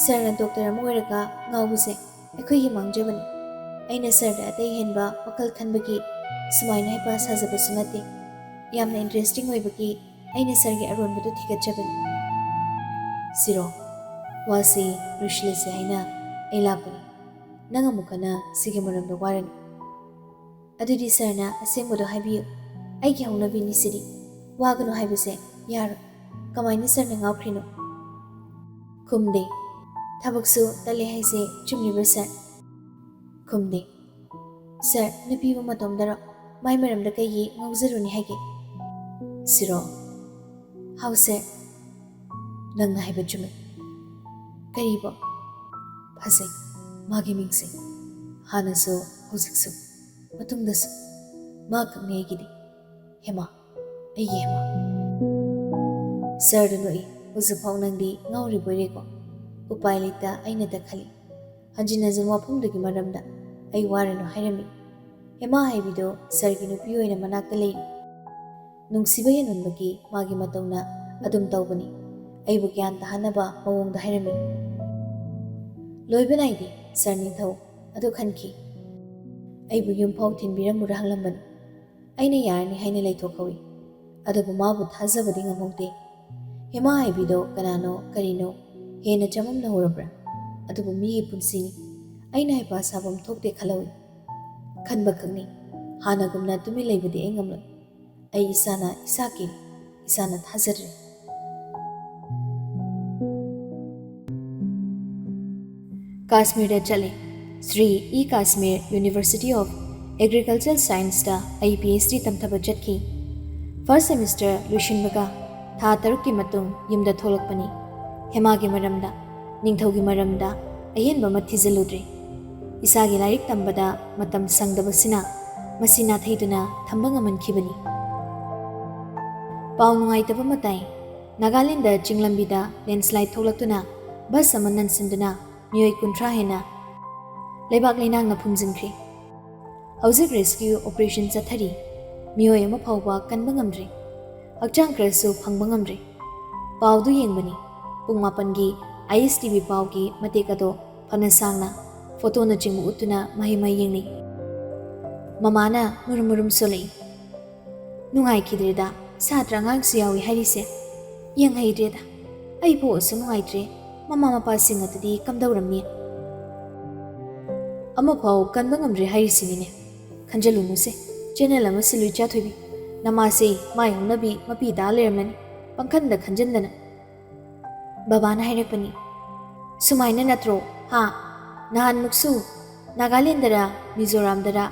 ꯁꯥꯔꯅ ꯗꯣꯛꯇꯔ ꯑꯃ ꯑꯣꯏꯔꯒ ꯉꯥꯎꯕꯁꯦ ꯑꯩꯈꯣꯏꯒꯤ ꯃꯥꯡꯖꯕꯅꯤ꯫ ꯑꯩꯅ ꯁꯥꯔꯗ ꯑꯇꯩ ꯍꯦꯟꯕ ꯋꯥꯈꯜ ꯈꯟꯕꯒꯤ ꯁꯨꯃꯥꯏꯅ ꯍꯩꯄꯥ ꯁꯥꯖꯕꯁꯨ ꯅꯠꯇꯦ꯫ ꯌꯥꯝꯅ ꯏꯟꯇꯔꯦꯁꯇꯤꯡ ꯑꯣꯏꯕꯒꯤ ꯑꯩꯅ ꯁꯥꯔꯒꯤ ꯑꯔꯣꯟꯕꯗꯨ ꯊꯤꯒꯠꯆꯕꯅꯤ꯫ ꯁꯤꯔꯣ, ꯋꯥꯁꯤ ꯂꯣꯏꯁꯤꯜꯂꯁꯤ ꯍꯥꯏꯅ ꯑꯩ ꯂꯥꯛꯄꯅꯤ꯫ ꯅꯪ ꯑꯃꯨꯛ ꯍꯟꯅ ꯁꯤꯒꯤ ꯃꯔꯝꯗ ꯋꯥꯔꯅꯨ꯫ ꯑꯗꯨꯗꯤ ꯁꯥꯔꯅ ꯑꯁꯦꯡꯕꯗꯣ ꯍꯥꯏꯕꯤꯌꯨ꯫ ꯑꯩꯒꯤ ꯍꯧꯅꯕꯤꯅꯤ ꯁꯤꯗꯤ꯫ ꯋꯥꯒꯅꯨ ꯍꯥꯏꯕꯁꯦ ꯌꯥꯔꯣꯏ꯫ ꯀꯃꯥꯏꯅ ꯁꯥꯔꯅ ꯉꯥꯎꯈ꯭ꯔꯤꯅꯣ? ꯈꯨꯝꯗꯦ꯫ ꯊꯕꯛꯁꯨ ꯇꯜꯂꯦ ꯍꯥꯏꯁꯦ ꯆꯨꯝꯂꯤꯕ꯭ꯔꯥ ꯁꯥꯔ? ꯈꯨꯝꯗꯦ꯫ ꯁꯥꯔ, ꯅꯨꯄꯤꯕꯨ ꯃꯇꯣꯝꯗꯔꯣ? ꯃꯥꯏ ꯃꯔꯝꯗ ꯀꯩꯒꯤ ꯉꯥꯎꯖꯔꯨꯅꯤ ꯍꯥꯏꯒꯦ? ꯁꯤꯔꯣ꯫ ꯍꯥꯎ ꯁꯥꯔ꯫ ꯅꯪꯅ ꯍꯥꯏꯕ ꯆꯨꯝꯃꯤ꯫ ꯀꯔꯤꯕꯣ? ꯐꯖꯩ꯫ ꯃꯥꯒꯤ ꯃꯤꯡꯁꯦ꯫ ꯍꯥꯟꯅꯁꯨ, ꯍꯧꯖꯤꯛꯁꯨ, ꯃꯇꯨꯡꯗꯁꯨ꯫ ꯃꯥ ꯈꯛꯅꯤ ꯑꯩꯒꯤꯗꯤ꯫ ꯍꯦꯃꯥ꯫ ꯑꯩꯒꯤ ꯍꯦꯃꯥ꯫ ꯁꯥꯔꯗꯨ ꯅꯣꯛꯏ꯫ ꯍꯧꯖꯤꯛꯐꯥꯎ ꯅꯪꯗꯤ ꯉꯥꯎꯔꯤꯕꯣꯏꯔꯦꯀꯣ? ꯎꯄꯥꯏ ꯂꯩꯇ ꯑꯩꯅ ꯇꯛꯈꯠꯂꯤ꯫ ꯍꯟꯖꯤꯟ ꯍꯟꯖꯤꯟ ꯋꯥꯐꯝꯗꯨꯒꯤ ꯃꯔꯝꯗ ꯑꯩ ꯋꯥꯔꯅꯨ ꯍꯥꯏꯔꯝꯃꯤ꯫ ꯍꯦꯃꯥ ꯍꯥꯏꯕꯤꯗꯣ ꯁꯥꯔꯒꯤ ꯅꯨꯄꯤ ꯑꯣꯏꯅ ꯃꯅꯥꯛꯇ ꯂꯩꯔꯤ꯫ ꯅꯨꯡꯁꯤꯕ ꯍꯦꯟꯃꯟꯕꯒꯤ ꯃꯥꯒꯤ ꯃꯇꯧꯅ ꯑꯗꯨꯝ ꯇꯧꯕꯅꯤ꯫ ꯑꯩꯕꯨ ꯒ꯭ꯌꯥꯟ ꯇꯥꯍꯟꯅꯕ ꯃꯑꯣꯡꯗ ꯍꯥꯏꯔꯝꯃꯤ꯫ ꯂꯣꯏꯕ ꯅꯥꯏꯗꯦ, ꯁꯥꯔ ꯅꯤꯡꯊꯧ꯫ ꯑꯗꯨ ꯈꯟꯈꯤ꯫ ꯑꯩꯕꯨ ꯌꯨꯝꯐꯥꯎ ꯊꯤꯟꯕꯤꯔꯝꯃꯨꯔ ꯍꯪꯂꯝꯕꯅꯤ꯫ ꯑꯩꯅ ꯌꯥꯔꯅꯤ ꯍꯥꯏꯅ ꯂꯩꯊꯣꯛꯍꯧꯏ꯫ ꯑꯗꯨꯕꯨ ꯃꯥꯕꯨ ꯊꯥꯖꯕꯗꯤ ꯉꯝꯍꯧꯗꯦ꯫ ꯍꯦꯃꯥ ꯍꯥꯏꯕꯤꯗꯣ ꯀꯅꯥꯅꯣ ꯀꯔꯤꯅꯣ ꯍꯦꯟꯅ ꯆꯃꯝꯅꯍꯧꯔꯕ꯭ꯔꯥ? ꯑꯗꯨꯕꯨ ꯃꯤꯒꯤ ꯄꯨꯟꯁꯤꯅꯤ꯫ ꯑꯩꯅ ꯍꯩꯄꯥ ꯁꯥꯐꯝ ꯊꯣꯛꯇꯦ ꯈꯜꯍꯧꯏ꯫ ꯈꯟꯕ ꯈꯛꯅꯤ꯫ ꯍꯥꯟꯅꯒꯨꯝꯅ ꯇꯨꯃꯤꯟ ꯂꯩꯕꯗꯤ ꯑꯩ ꯉꯝꯂꯣꯏ꯫ ꯑꯩ ꯏꯁꯥꯅ ꯏꯁꯥ ꯀꯤꯔꯤ, ꯏꯁꯥꯅ ꯊꯥꯖꯗ꯭ꯔꯦ꯫ ꯀꯥꯁꯃꯤꯔꯗ ꯆꯠꯂꯦ꯫ Shri E Kashmir University of Agricultural Scienceꯇ ꯑꯩ PhD ꯇꯝꯊꯕ ꯆꯠꯈꯤ꯫ First semester ꯂꯣꯏꯁꯤꯟꯕꯒ ꯊꯥ ꯇꯔꯨꯛꯀꯤ ꯃꯇꯨꯡ ꯌꯨꯝꯗ ꯊꯣꯛꯂꯛꯄꯅꯤ꯫ ꯍꯦꯃꯥꯒꯤ ꯃꯔꯝꯗ, ꯅꯤꯡꯊꯧꯒꯤ ꯃꯔꯝꯗ ꯑꯍꯦꯟꯕ ꯑꯃ ꯊꯤꯖꯤꯜꯂꯨꯗ꯭ꯔꯦ꯫ ꯏꯁꯥꯒꯤ ꯂꯥꯏꯔꯤꯛ ꯇꯝꯕꯗ ꯃꯇꯝ ꯁꯪꯗꯕꯁꯤꯅ ꯃꯁꯤ ꯅꯥꯊꯩꯗꯨꯅ ꯊꯝꯕ ꯉꯝꯍꯟꯈꯤꯕꯅꯤ꯫ ꯄꯥꯎ ꯅꯨꯡꯉꯥꯏꯇꯕ ꯑꯃ ꯇꯥꯏ꯫ ꯅꯥꯒꯥꯂꯦꯟꯗ ꯆꯤꯡꯂꯝꯕꯤꯗ landslide ꯊꯣꯛꯂꯛꯇꯨꯅ bus ꯑꯃ ꯅꯟꯁꯤꯟꯗꯨꯅ ꯃꯤꯑꯣꯏ ꯀꯨꯟꯊ꯭ꯔꯥ ꯍꯦꯟꯅ ꯂꯩꯕꯥꯛ ꯂꯩꯅꯥꯡꯅ ꯐꯨꯝꯖꯤꯟꯈ꯭ꯔꯦ꯫ ꯍꯧꯖꯤꯛ rescue operation ꯆꯠꯊꯔꯤ꯫ ꯃꯤꯑꯣꯏ ꯑꯃ ꯐꯥꯎꯕ ꯀꯟꯕ ꯉꯝꯗ꯭ꯔꯤ꯫ ꯍꯛꯆꯥꯡ ꯈꯔꯁꯨ ꯐꯪꯕ ꯉꯝꯗ꯭ꯔꯤ꯫ ꯄꯥꯎꯗꯨ ꯌꯦꯡꯕꯅꯤ꯫ ꯄꯨꯡ ꯃꯥꯄꯟꯒꯤ ISTV ꯄꯥꯎꯒꯤ ꯃꯇꯦꯛ ꯑꯗꯣ ꯐꯅ ꯁꯥꯡꯅ photoꯅꯆꯤꯡꯕ ꯎꯠꯇꯨꯅ ꯃꯍꯩ ꯃꯍꯩ ꯌꯦꯡꯅꯩ꯫ ꯃꯃꯥꯅ ꯃꯨꯔꯨꯝ ꯃꯨꯔꯨꯝ ꯁꯣꯜꯂꯛꯏ꯫ "ꯅꯨꯡꯉꯥꯏꯈꯤꯗ꯭ꯔꯦꯗ, ꯁꯥꯇ꯭ꯔ ꯑꯉꯥꯡꯁꯨ ꯌꯥꯎꯏ ꯍꯥꯏꯔꯤꯁꯦ꯫ ꯌꯦꯡꯍꯩꯗ꯭ꯔꯦꯗ꯫ ꯑꯩ ꯄꯣꯛꯑꯁꯨ ꯅꯨꯡꯉꯥꯏꯇ꯭ꯔꯦ꯫ ꯃꯃꯥ ꯃꯄꯥꯁꯤꯡ ꯑꯗꯨꯗꯤ ꯀꯝꯗꯧꯔꯝꯅꯤ?" "ꯑꯃꯐꯥꯎ ꯀꯟꯕ ꯉꯝꯗ꯭ꯔꯦ ꯍꯥꯏꯔꯤꯁꯤꯅꯤꯅꯦ꯫ ꯈꯟꯖꯜꯂꯨꯅꯨꯁꯦ, channel ꯑꯃ ꯁꯤꯜꯂꯨ ꯏꯆꯥ ꯊꯣꯏꯕꯤ꯫ ꯅꯃꯥꯁꯦ ꯃꯥꯏ ꯍꯧꯅꯕꯤ ꯃꯄꯤ ꯇꯥ ꯂꯩꯔꯝꯃꯅꯤ, ꯄꯪꯈꯟꯗ ꯈꯟꯖꯟꯗꯅ꯫" ꯕꯕꯥꯅ ꯍꯥꯏꯔꯛꯄꯅꯤ꯫ "ꯁꯨꯃꯥꯏꯅ ꯅꯠꯇ꯭ꯔꯣ? ꯍꯥ? ꯅꯍꯥꯟꯃꯨꯛꯁꯨ ꯅꯥꯒꯥꯂꯦꯟꯗꯔ ꯃꯤꯖꯣꯔꯥꯝꯗꯔ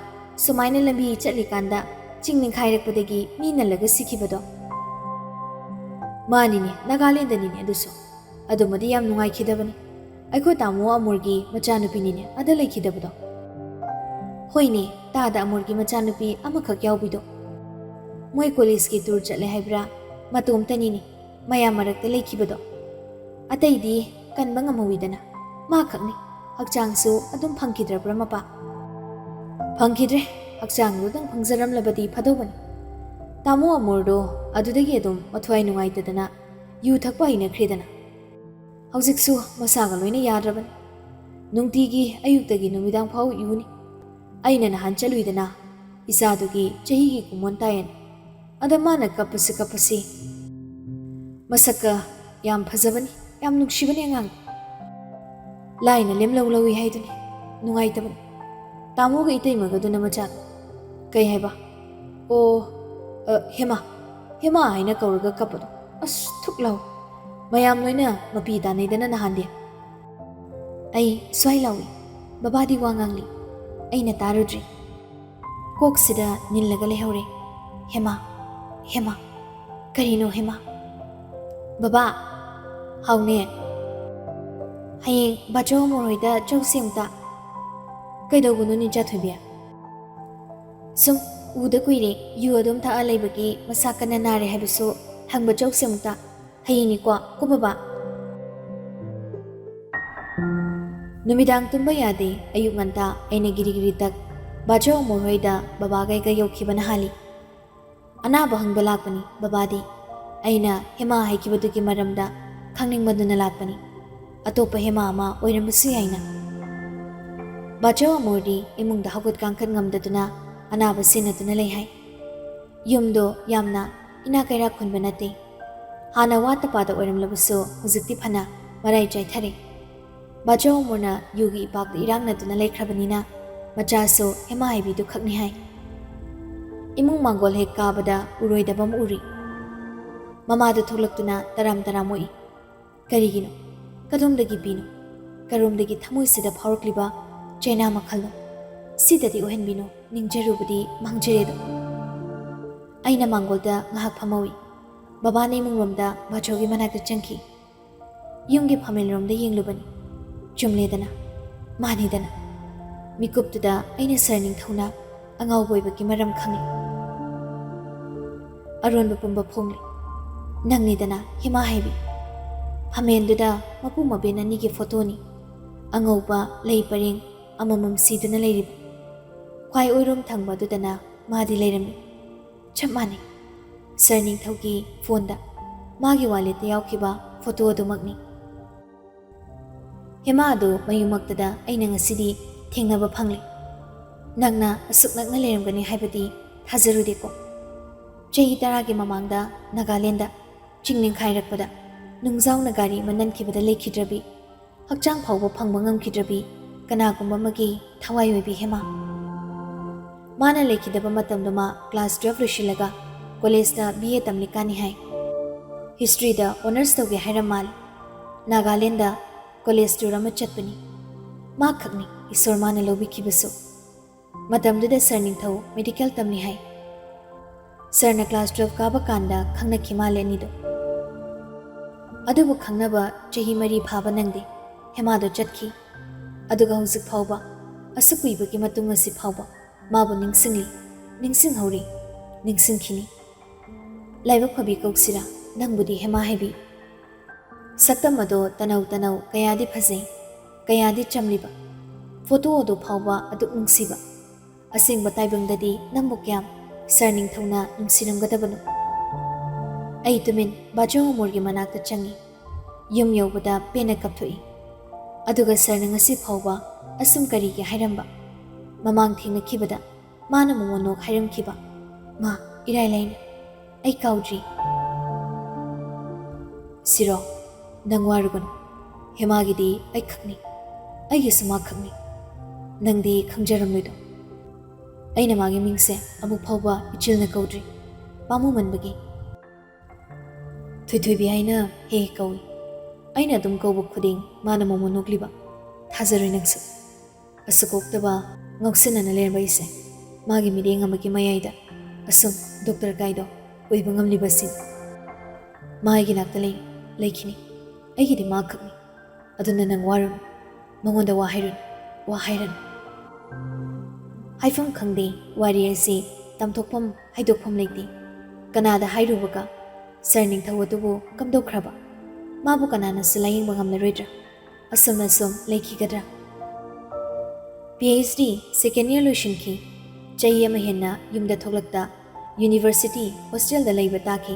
ꯁꯨꯃꯥꯏꯅ ꯂꯝꯕꯤ ꯆꯠꯂꯤꯀꯥꯟꯗ ꯆꯤꯡ ꯅꯤꯡꯈꯥꯏꯔꯛꯄꯗꯒꯤ ꯃꯤ ꯅꯜꯂꯒ ꯁꯤꯈꯤꯕꯗꯣ?" "ꯃꯥꯅꯤꯅꯦ, ꯅꯥꯒꯥꯂꯦꯟꯗꯅꯤꯅꯦ ꯑꯗꯨꯁꯨ꯫ ꯑꯗꯨꯃꯗꯤ ꯌꯥꯝ ꯅꯨꯡꯉꯥꯏꯈꯤꯗꯕꯅꯤ꯫ ꯑꯩꯈꯣꯏ ꯇꯥꯃꯣ ꯑꯃꯣꯔꯒꯤ ꯃꯆꯥꯅꯨꯄꯤꯅꯤꯅꯦ ꯑꯗ ꯂꯩꯈꯤꯗꯕꯗꯣ꯫" "ꯍꯣꯏꯅꯦ, ꯇꯥꯗ ꯑꯃꯣꯔꯒꯤ ꯃꯆꯥꯅꯨꯄꯤ ꯑꯃꯈꯛ ꯌꯥꯎꯕꯤꯗꯣ꯫ ꯃꯣꯏ collegeꯀꯤ tour ꯆꯠꯂꯦ ꯍꯥꯏꯕ꯭ꯔꯥ? ꯃꯇꯣꯝꯇꯅꯤꯅꯦ꯫ ꯃꯌꯥꯝ ꯃꯔꯛꯇ ꯂꯩꯈꯤꯕꯗꯣ꯫ ꯑꯇꯩꯗꯤ ꯀꯟꯕ ꯉꯝꯍꯧꯋꯤꯗꯅ, ꯃꯥ ꯈꯛꯅꯤ꯫ ꯍꯛꯆꯥꯡꯁꯨ ꯑꯗꯨꯝ ꯐꯪꯈꯤꯗ꯭ꯔꯕ꯭ꯔꯥ ꯃꯄꯥ?" "ꯐꯪꯈꯤꯗ꯭ꯔꯦ꯫ ꯍꯛꯆꯥꯡꯗꯨꯗꯪ ꯐꯪꯖꯔꯝꯂꯕꯗꯤ ꯐꯗꯧꯕꯅꯤ꯫ ꯇꯥꯃꯣ ꯑꯃꯣꯔꯗꯣ ꯑꯗꯨꯗꯒꯤ ꯑꯗꯨꯝ ꯃꯊ꯭ꯋꯥꯏ ꯅꯨꯡꯉꯥꯏꯇꯗꯅ ꯌꯨ ꯊꯛꯄ ꯍꯩꯅꯈ꯭ꯔꯦꯗꯅ꯫ ꯍꯧꯖꯤꯛꯁꯨ ꯃꯁꯥꯒ ꯂꯣꯏꯅ ꯌꯥꯗ꯭ꯔꯕꯅꯤ꯫ ꯅꯨꯡꯇꯤꯒꯤ ꯑꯌꯨꯛꯇꯒꯤ ꯅꯨꯃꯤꯗꯥꯡ ꯐꯥꯎ ꯌꯨꯅꯤ꯫ ꯑꯩꯅ ꯅꯍꯥꯟ ꯆꯠꯂꯨꯏꯗꯅ, ꯏꯆꯥꯗꯨꯒꯤ ꯆꯍꯤꯒꯤ ꯀꯨꯝꯑꯣꯟ ꯇꯥꯏꯌꯦꯅ꯫ ꯑꯗ ꯃꯥꯅ ꯀꯞꯄꯁꯤ ꯀꯞꯄꯁꯤ꯫ ꯃꯁꯛꯀ ꯌꯥꯝ ꯐꯖꯕꯅꯤ, ꯌꯥꯝ ꯅꯨꯡꯁꯤꯕꯅꯤ ꯑꯉꯥꯡ꯫ ꯂꯥꯏꯅ ꯂꯦꯝꯂꯧ ꯂꯧꯏ ꯍꯥꯏꯗꯨꯅꯤ, ꯅꯨꯡꯉꯥꯏꯇꯕꯅꯤ꯫ ꯇꯥꯃꯣꯒ ꯏꯇꯩꯃꯒꯗꯨꯅ ꯃꯆꯥ꯫ ꯀꯩ ꯍꯥꯏꯕ? ꯑꯣ, ꯑ, ꯍꯦꯃꯥ, ꯍꯦꯃꯥ ꯍꯥꯏꯅ ꯀꯧꯔꯒ ꯀꯞꯄꯗꯣ꯫ ꯑꯁ, ꯊꯨꯛ ꯂꯥꯎ꯫ ꯃꯌꯥꯝ ꯂꯣꯏꯅ ꯃꯄꯤ ꯇꯥꯅꯩꯗꯅ ꯅꯍꯥꯟꯗꯤ꯫ ꯑꯩ ꯁ꯭ꯋꯥꯏ ꯂꯥꯎꯏ꯫ ꯕꯕꯥꯗꯤ ꯋꯥ ꯉꯥꯡꯂꯤ꯫ ꯑꯩꯅ ꯇꯥꯔꯨꯗ꯭ꯔꯤ꯫ ꯀꯣꯛꯁꯤꯗ ꯅꯤꯜꯂꯒ ꯂꯩꯍꯧꯔꯦ꯫ ꯍꯦꯃꯥ, ꯍꯦꯃꯥ, ꯀꯔꯤꯅꯣ ꯍꯦꯃꯥ? ꯕꯕꯥ! ꯍꯥꯎꯅꯦ꯫ ꯍꯌꯦꯡ ꯕꯥꯆꯧ ꯑꯃꯣꯔ ꯍꯣꯏꯗ ꯆꯧꯁꯦ ꯑꯃꯨꯛꯇ꯫ ꯀꯩꯗꯧꯕꯅꯣ ꯅꯤꯟꯆꯥ ꯊꯣꯏꯕꯤ? ꯁꯨꯝ ꯎꯗ ꯀꯨꯏꯔꯦ, ꯌꯨ ꯑꯗꯨꯝ ꯊꯛꯑ ꯂꯩꯕꯒꯤ ꯃꯁꯥ ꯀꯟꯅ ꯅꯥꯔꯦ ꯍꯥꯏꯕꯁꯨ ꯍꯪꯕ ꯆꯧꯁꯦ ꯑꯃꯨꯛꯇ꯫ ꯍꯌꯦꯡꯅꯤꯀꯣ, ꯀꯣ ꯕꯕꯥ? ꯅꯨꯃꯤꯗꯥꯡ ꯇꯨꯝꯕ ꯌꯥꯗꯦ꯫ ꯑꯌꯨꯛ ꯉꯟꯇꯥ ꯑꯩꯅ ꯒꯤꯔꯤ ꯒꯤꯔꯤ ꯇꯛ ꯕꯥꯆꯧ ꯑꯃꯣꯔ ꯍꯣꯏꯗ ꯕꯕꯥꯒ ꯑꯩꯒ ꯌꯧꯈꯤꯕꯅ ꯍꯥꯜꯂꯤ꯫ ꯑꯅꯥꯕ ꯍꯪꯕ ꯂꯥꯛꯄꯅꯤ ꯕꯕꯥꯗꯤ꯫ ꯑꯩꯅ ꯍꯦꯃꯥ ꯍꯥꯏꯈꯤꯕꯗꯨꯒꯤ ꯃꯔꯝꯗ ꯈꯪꯅꯤꯡꯃꯟꯗꯨꯅ ꯂꯥꯛꯄꯅꯤ꯫ ꯑꯇꯣꯞꯄ ꯍꯦꯃꯥ ꯑꯃ ꯑꯣꯏꯔꯝꯕꯁꯨ ꯌꯥꯏꯅ꯫ ꯕꯥꯆꯧ ꯑꯃꯣꯔꯗꯤ ꯏꯃꯨꯡꯗ ꯍꯧꯒꯠ ꯀꯥꯡꯈꯠ ꯉꯝꯗꯗꯨꯅ ꯑꯅꯥꯕ ꯁꯦꯟꯅꯗꯨꯅ ꯂꯩ ꯍꯥꯏ꯫ ꯌꯨꯝꯗꯣ ꯌꯥꯝꯅ ꯏꯅꯥꯛ ꯀꯩꯔꯥꯛ ꯈꯨꯟꯕ ꯅꯠꯇꯦ꯫ ꯍꯥꯟꯅ ꯋꯥꯠꯇ ꯄꯥꯗ ꯑꯣꯏꯔꯝꯂꯕꯁꯨ ꯍꯧꯖꯤꯛꯇꯤ ꯐꯅ ꯃꯔꯥꯏ ꯆꯥꯏꯊꯔꯦ꯫ ꯕꯥꯆꯧ ꯑꯃꯣꯔꯅ ꯌꯨꯒꯤ ꯏꯄꯥꯛꯇ ꯏꯔꯥꯛꯅꯗꯨꯅ ꯂꯩꯈ꯭ꯔꯕꯅꯤꯅ ꯃꯆꯥꯁꯨ ꯍꯦꯃꯥ ꯍꯥꯏꯕꯤꯗꯨ ꯈꯛꯅꯤ ꯍꯥꯏ꯫ ꯏꯃꯨꯡ ꯃꯥꯡꯒꯣꯜ ꯍꯦꯛ ꯀꯥꯕꯗ ꯎꯔꯣꯏꯗꯕ ꯑꯃ ꯎꯔꯤ꯫ ꯃꯃꯥꯗꯨ ꯊꯣꯛꯂꯛꯇꯨꯅ ꯇꯔꯥꯝ ꯇꯔꯥꯝ ꯑꯣꯛꯏ꯫ ꯀꯔꯤꯒꯤꯅꯣ? ꯀꯗꯣꯝꯗꯒꯤ ꯄꯤꯅꯣ? ꯀꯔꯣꯝꯗꯒꯤ ꯊꯃꯣꯏꯁꯤꯗ ꯐꯥꯎꯔꯛꯂꯤꯕ ꯆꯩꯅꯥ ꯃꯈꯜꯅꯣ? ꯁꯤꯗꯗꯤ ꯑꯣꯏꯍꯟꯕꯤꯅꯣ, ꯅꯤꯡꯖꯔꯨꯕꯗꯤ ꯃꯥꯡꯖꯔꯦꯗꯣ꯫ ꯑꯩꯅ ꯃꯥꯡꯒꯣꯜꯗ ꯉꯥꯏꯍꯥꯛ ꯐꯝꯍꯧꯏ꯫ ꯕꯕꯥꯅ ꯏꯃꯨꯡꯂꯣꯝꯗ ꯕꯥꯆꯧꯒꯤ ꯃꯅꯥꯛꯇ ꯆꯪꯈꯤ꯫ ꯌꯨꯝꯒꯤ ꯐꯝꯃꯦꯟꯂꯣꯝꯗ ꯌꯦꯡꯂꯨꯕꯅꯤ꯫ ꯆꯨꯝꯂꯦꯗꯅ, ꯃꯥꯅꯤꯗꯅ꯫ ꯃꯤꯀꯨꯞꯇꯨꯗ ꯑꯩꯅ ꯁꯥꯔ ꯅꯤꯡꯊꯧꯅ ꯑꯉꯥꯎꯕ ꯑꯣꯏꯕꯒꯤ ꯃꯔꯝ ꯈꯪꯂꯦ꯫ ꯑꯔꯣꯟꯕ ꯄꯨꯝꯕ ꯐꯣꯡꯂꯦ꯫ ꯅꯪꯅꯤꯗꯅ ꯍꯦꯃꯥ ꯍꯥꯏꯕꯤ꯫ ꯐꯝꯃꯦꯟꯗꯨꯗ ꯃꯄꯨ ꯃꯕꯦꯟ ꯑꯅꯤꯒꯤ ꯐꯣꯇꯣꯅꯤ꯫ ꯑꯉꯧꯕ ꯂꯩ ꯄꯔꯦꯡ ꯑꯃꯃꯝ ꯁꯤꯗꯨꯅ ꯂꯩꯔꯤꯕ꯫ ꯈ꯭ꯋꯥꯏ ꯑꯣꯏꯔꯣꯝ ꯊꯪꯕ ꯑꯗꯨꯗꯅ ꯃꯥꯗꯤ ꯂꯩꯔꯝꯃꯤ꯫ ꯆꯞ ꯃꯥꯟꯅꯩ꯫ ꯁꯥꯔ ꯅꯤꯡꯊꯧꯒꯤ ꯐꯣꯟꯗ ꯃꯥꯒꯤ ꯋꯥꯂꯦꯠꯇ ꯌꯥꯎꯈꯤꯕ ꯐꯣꯇꯣ ꯑꯗꯨꯃꯛꯅꯤ꯫ ꯍꯦꯃꯥ ꯑꯗꯨ ꯃꯌꯨꯝꯃꯛꯇꯗ ꯑꯩꯅ ꯉꯁꯤꯗꯤ ꯊꯦꯡꯅꯕ ꯐꯪꯂꯦ꯫ ꯅꯪꯅ ꯑꯁꯨꯛ ꯅꯛꯅ ꯂꯩꯔꯝꯒꯅꯤ ꯍꯥꯏꯕꯗꯤ ꯊꯥꯖꯔꯨꯗꯦꯀꯣ꯫ ꯆꯍꯤ ꯇꯔꯥꯒꯤ ꯃꯃꯥꯡꯗ ꯅꯥꯒꯥꯂꯦꯟꯗ ꯆꯤꯡ ꯅꯤꯡꯈꯥꯏꯔꯛꯄꯗ ꯅꯨꯡꯖꯥꯎꯅ ꯒꯥꯔꯤ ꯑꯃ ꯅꯟꯈꯤꯕꯗ ꯂꯩꯈꯤꯗ꯭ꯔꯕꯤ, ꯍꯛꯆꯥꯡ ꯐꯥꯎꯕ ꯐꯪꯕ ꯉꯝꯈꯤꯗ꯭ꯔꯕꯤ ꯀꯅꯥꯒꯨꯝꯕ ꯑꯃꯒꯤ ꯊꯋꯥꯏ ꯑꯣꯏꯕꯤ ꯍꯦꯃꯥ꯫ ꯃꯥꯅ ꯂꯩꯈꯤꯗꯕ ꯃꯇꯝꯗꯨ ꯃꯥ class twelve ꯂꯣꯏꯁꯤꯜꯂꯒ ꯀꯣꯂꯦꯖꯇ B A ꯇꯝꯂꯤꯀꯥꯟꯅꯤ ꯍꯥꯏ꯫ Historyꯗ honours ꯇꯧꯒꯦ ꯍꯥꯏꯔꯝ ꯃꯥꯜꯂꯦ꯫ ꯅꯥꯒꯥꯂꯦꯟꯗ ꯀꯣꯂꯦꯖ tour ꯑꯃ ꯆꯠꯄꯅꯤ꯫ ꯃꯥ ꯈꯛꯅꯤ ꯏꯁꯣꯔ ꯃꯥꯅ ꯂꯧꯕꯤꯈꯤꯕꯁꯨ꯫ ꯃꯇꯝꯗꯨꯗ ꯁꯥꯔ ꯅꯤꯡꯊꯧ medical ꯇꯝꯂꯤ ꯍꯥꯏ꯫ ꯁꯥꯔꯅ class twelve ꯀꯥꯕ ꯀꯥꯟꯗ ꯈꯪꯅꯈꯤ ꯃꯥꯜꯂꯦ ꯑꯅꯤꯗꯣ꯫ ꯑꯗꯨꯕꯨ ꯈꯪꯅꯕ ꯆꯍꯤ ꯃꯔꯤ ꯐꯥꯕ ꯅꯪꯗꯦ ꯍꯦꯃꯥꯗꯣ ꯆꯠꯈꯤ꯫ ꯑꯗꯨꯒ ꯍꯧꯖꯤꯛ ꯐꯥꯎꯕ, ꯑꯁꯨꯛ ꯀꯨꯏꯕꯒꯤ ꯃꯇꯨꯡ ꯑꯁꯤ ꯐꯥꯎꯕ ꯃꯥꯕꯨ ꯅꯤꯡꯁꯤꯡꯂꯤ, ꯅꯤꯡꯁꯤꯡꯍꯧꯔꯤ, ꯅꯤꯡꯁꯤꯡꯈꯤꯅꯤ꯫ ꯂꯥꯏꯕꯛ ꯐꯕꯤ ꯀꯧꯁꯤꯔꯥ ꯅꯪꯕꯨꯗꯤ ꯍꯦꯃꯥ ꯍꯥꯏꯕꯤ? ꯁꯛꯇꯝ ꯑꯗꯣ ꯇꯅꯧ ꯇꯅꯧ ꯀꯌꯥꯗꯤ ꯐꯖꯩ, ꯀꯌꯥꯗꯤ ꯆꯝꯂꯤꯕ꯫ ꯐꯣꯇꯣ ꯑꯗꯨ ꯐꯥꯎꯕ ꯑꯗꯨꯛ ꯅꯨꯡꯁꯤꯕ꯫ ꯑꯁꯦꯡꯕ ꯇꯥꯏꯕꯪꯗꯗꯤ ꯅꯪꯕꯨ ꯀꯌꯥꯝ ꯁꯥꯔ ꯅꯤꯡꯊꯧꯅ ꯅꯨꯡꯁꯤꯔꯝꯒꯗꯕꯅꯣ? ꯑꯩ ꯇꯨꯃꯤꯟ ꯕꯥꯆꯧ ꯑꯃꯣꯔꯒꯤ ꯃꯅꯥꯛꯇ ꯆꯪꯉꯤ꯫ ꯌꯨꯝ ꯌꯧꯕꯗ ꯄꯦꯟꯅ ꯀꯞꯊꯣꯛꯏ꯫ ꯑꯗꯨꯒ ꯁꯥꯔꯅ ꯉꯁꯤ ꯐꯥꯎꯕ ꯑꯁꯨꯝ ꯀꯔꯤꯒꯤ ꯍꯥꯏꯔꯝꯕ? ꯃꯃꯥꯡ ꯊꯦꯡꯅꯈꯤꯕꯗ ꯃꯥꯅ ꯃꯣꯃꯣꯟ ꯅꯣꯛ ꯍꯥꯏꯔꯝꯈꯤꯕ, ꯃꯥ ꯏꯔꯥꯏ ꯂꯥꯏꯅ ꯑꯩ ꯀꯥꯎꯗ꯭ꯔꯤ꯫ ꯁꯤꯔꯣ, ꯅꯪ ꯋꯥꯔꯨꯒꯅꯨ꯫ ꯍꯦꯃꯥꯒꯤꯗꯤ ꯑꯩꯈꯛꯅꯤ꯫ ꯑꯩꯒꯤꯁꯨ ꯃꯥꯈꯛꯅꯤ꯫ ꯅꯪꯗꯤ ꯈꯪꯖꯔꯝꯂꯣꯏꯗꯣ꯫ ꯑꯩꯅ ꯃꯥꯒꯤ ꯃꯤꯡꯁꯦ ꯑꯃꯨꯛ ꯐꯥꯎꯕ ꯏꯆꯤꯜꯅ ꯀꯧꯗ꯭ꯔꯤ, ꯄꯥꯝꯃꯨꯃꯟꯕꯒꯤ꯫ ꯊꯣꯏꯊꯣꯏꯕꯤ ꯍꯥꯏꯅ ꯍꯦꯛ ꯍꯦꯛ ꯀꯧꯏ꯫ ꯑꯩꯅ ꯑꯗꯨꯝ ꯀꯧꯕ ꯈꯨꯗꯤꯡ ꯃꯥꯅ ꯃꯣꯃꯣꯟ ꯅꯣꯛꯂꯤꯕ꯫ ꯊꯥꯖꯔꯣꯏ ꯅꯪꯁꯨ꯫ ꯑꯁꯨꯛ ꯑꯣꯛꯇꯕ ꯉꯥꯎꯁꯤꯟꯅꯅ ꯂꯩꯔꯝꯕ ꯑꯩꯁꯦ ꯃꯥꯒꯤ ꯃꯤꯠꯌꯦꯡ ꯑꯃꯒꯤ ꯃꯌꯥꯏꯗ ꯑꯁꯨꯝ ꯗꯣꯛꯇꯔ ꯀꯥꯏꯗꯣ ꯑꯣꯏꯕ ꯉꯝꯂꯤꯕꯁꯤꯡ꯫ ꯃꯥ ꯑꯩꯒꯤ ꯅꯥꯛꯇ ꯂꯩ, ꯂꯩꯈꯤꯅꯤ꯫ ꯑꯩꯒꯤꯗꯤ ꯃꯥ ꯈꯛꯅꯤ꯫ ꯑꯗꯨꯅ ꯅꯪ ꯋꯥꯔꯨꯅꯨ, ꯃꯉꯣꯟꯗ ꯋꯥ ꯍꯥꯏꯔꯨꯅꯨ, ꯋꯥ ꯍꯥꯏꯔꯅꯨ꯫ ꯍꯥꯏꯐꯝ ꯈꯪꯗꯦ, ꯋꯥꯔꯤ ꯑꯁꯤ ꯇꯝꯊꯣꯛꯐꯝ ꯍꯥꯏꯗꯣꯛꯐꯝ ꯂꯩꯇꯦ꯫ ꯀꯅꯥꯗ ꯍꯥꯏꯔꯨꯕꯒ ꯁꯥꯔ ꯅꯤꯡꯊꯧ ꯑꯗꯨꯕꯨ ꯀꯝꯗꯧꯈ꯭ꯔꯕ? ꯃꯥꯕꯨ ꯀꯅꯥꯅꯁꯨ ꯂꯥꯌꯦꯡꯕ ꯉꯝꯂꯔꯣꯏꯗ꯭ꯔꯥ? ꯑꯁꯨꯝꯅ ꯁꯨꯝ ꯂꯩꯈꯤꯒꯗ꯭ꯔꯥ? P H D second year ꯂꯣꯏꯁꯤꯟꯈꯤ꯫ ꯆꯍꯤ ꯑꯃ ꯍꯦꯟꯅ ꯌꯨꯝꯗ ꯊꯣꯛꯂꯛꯇ university hostelꯗ ꯂꯩꯕ ꯇꯥꯈꯤ꯫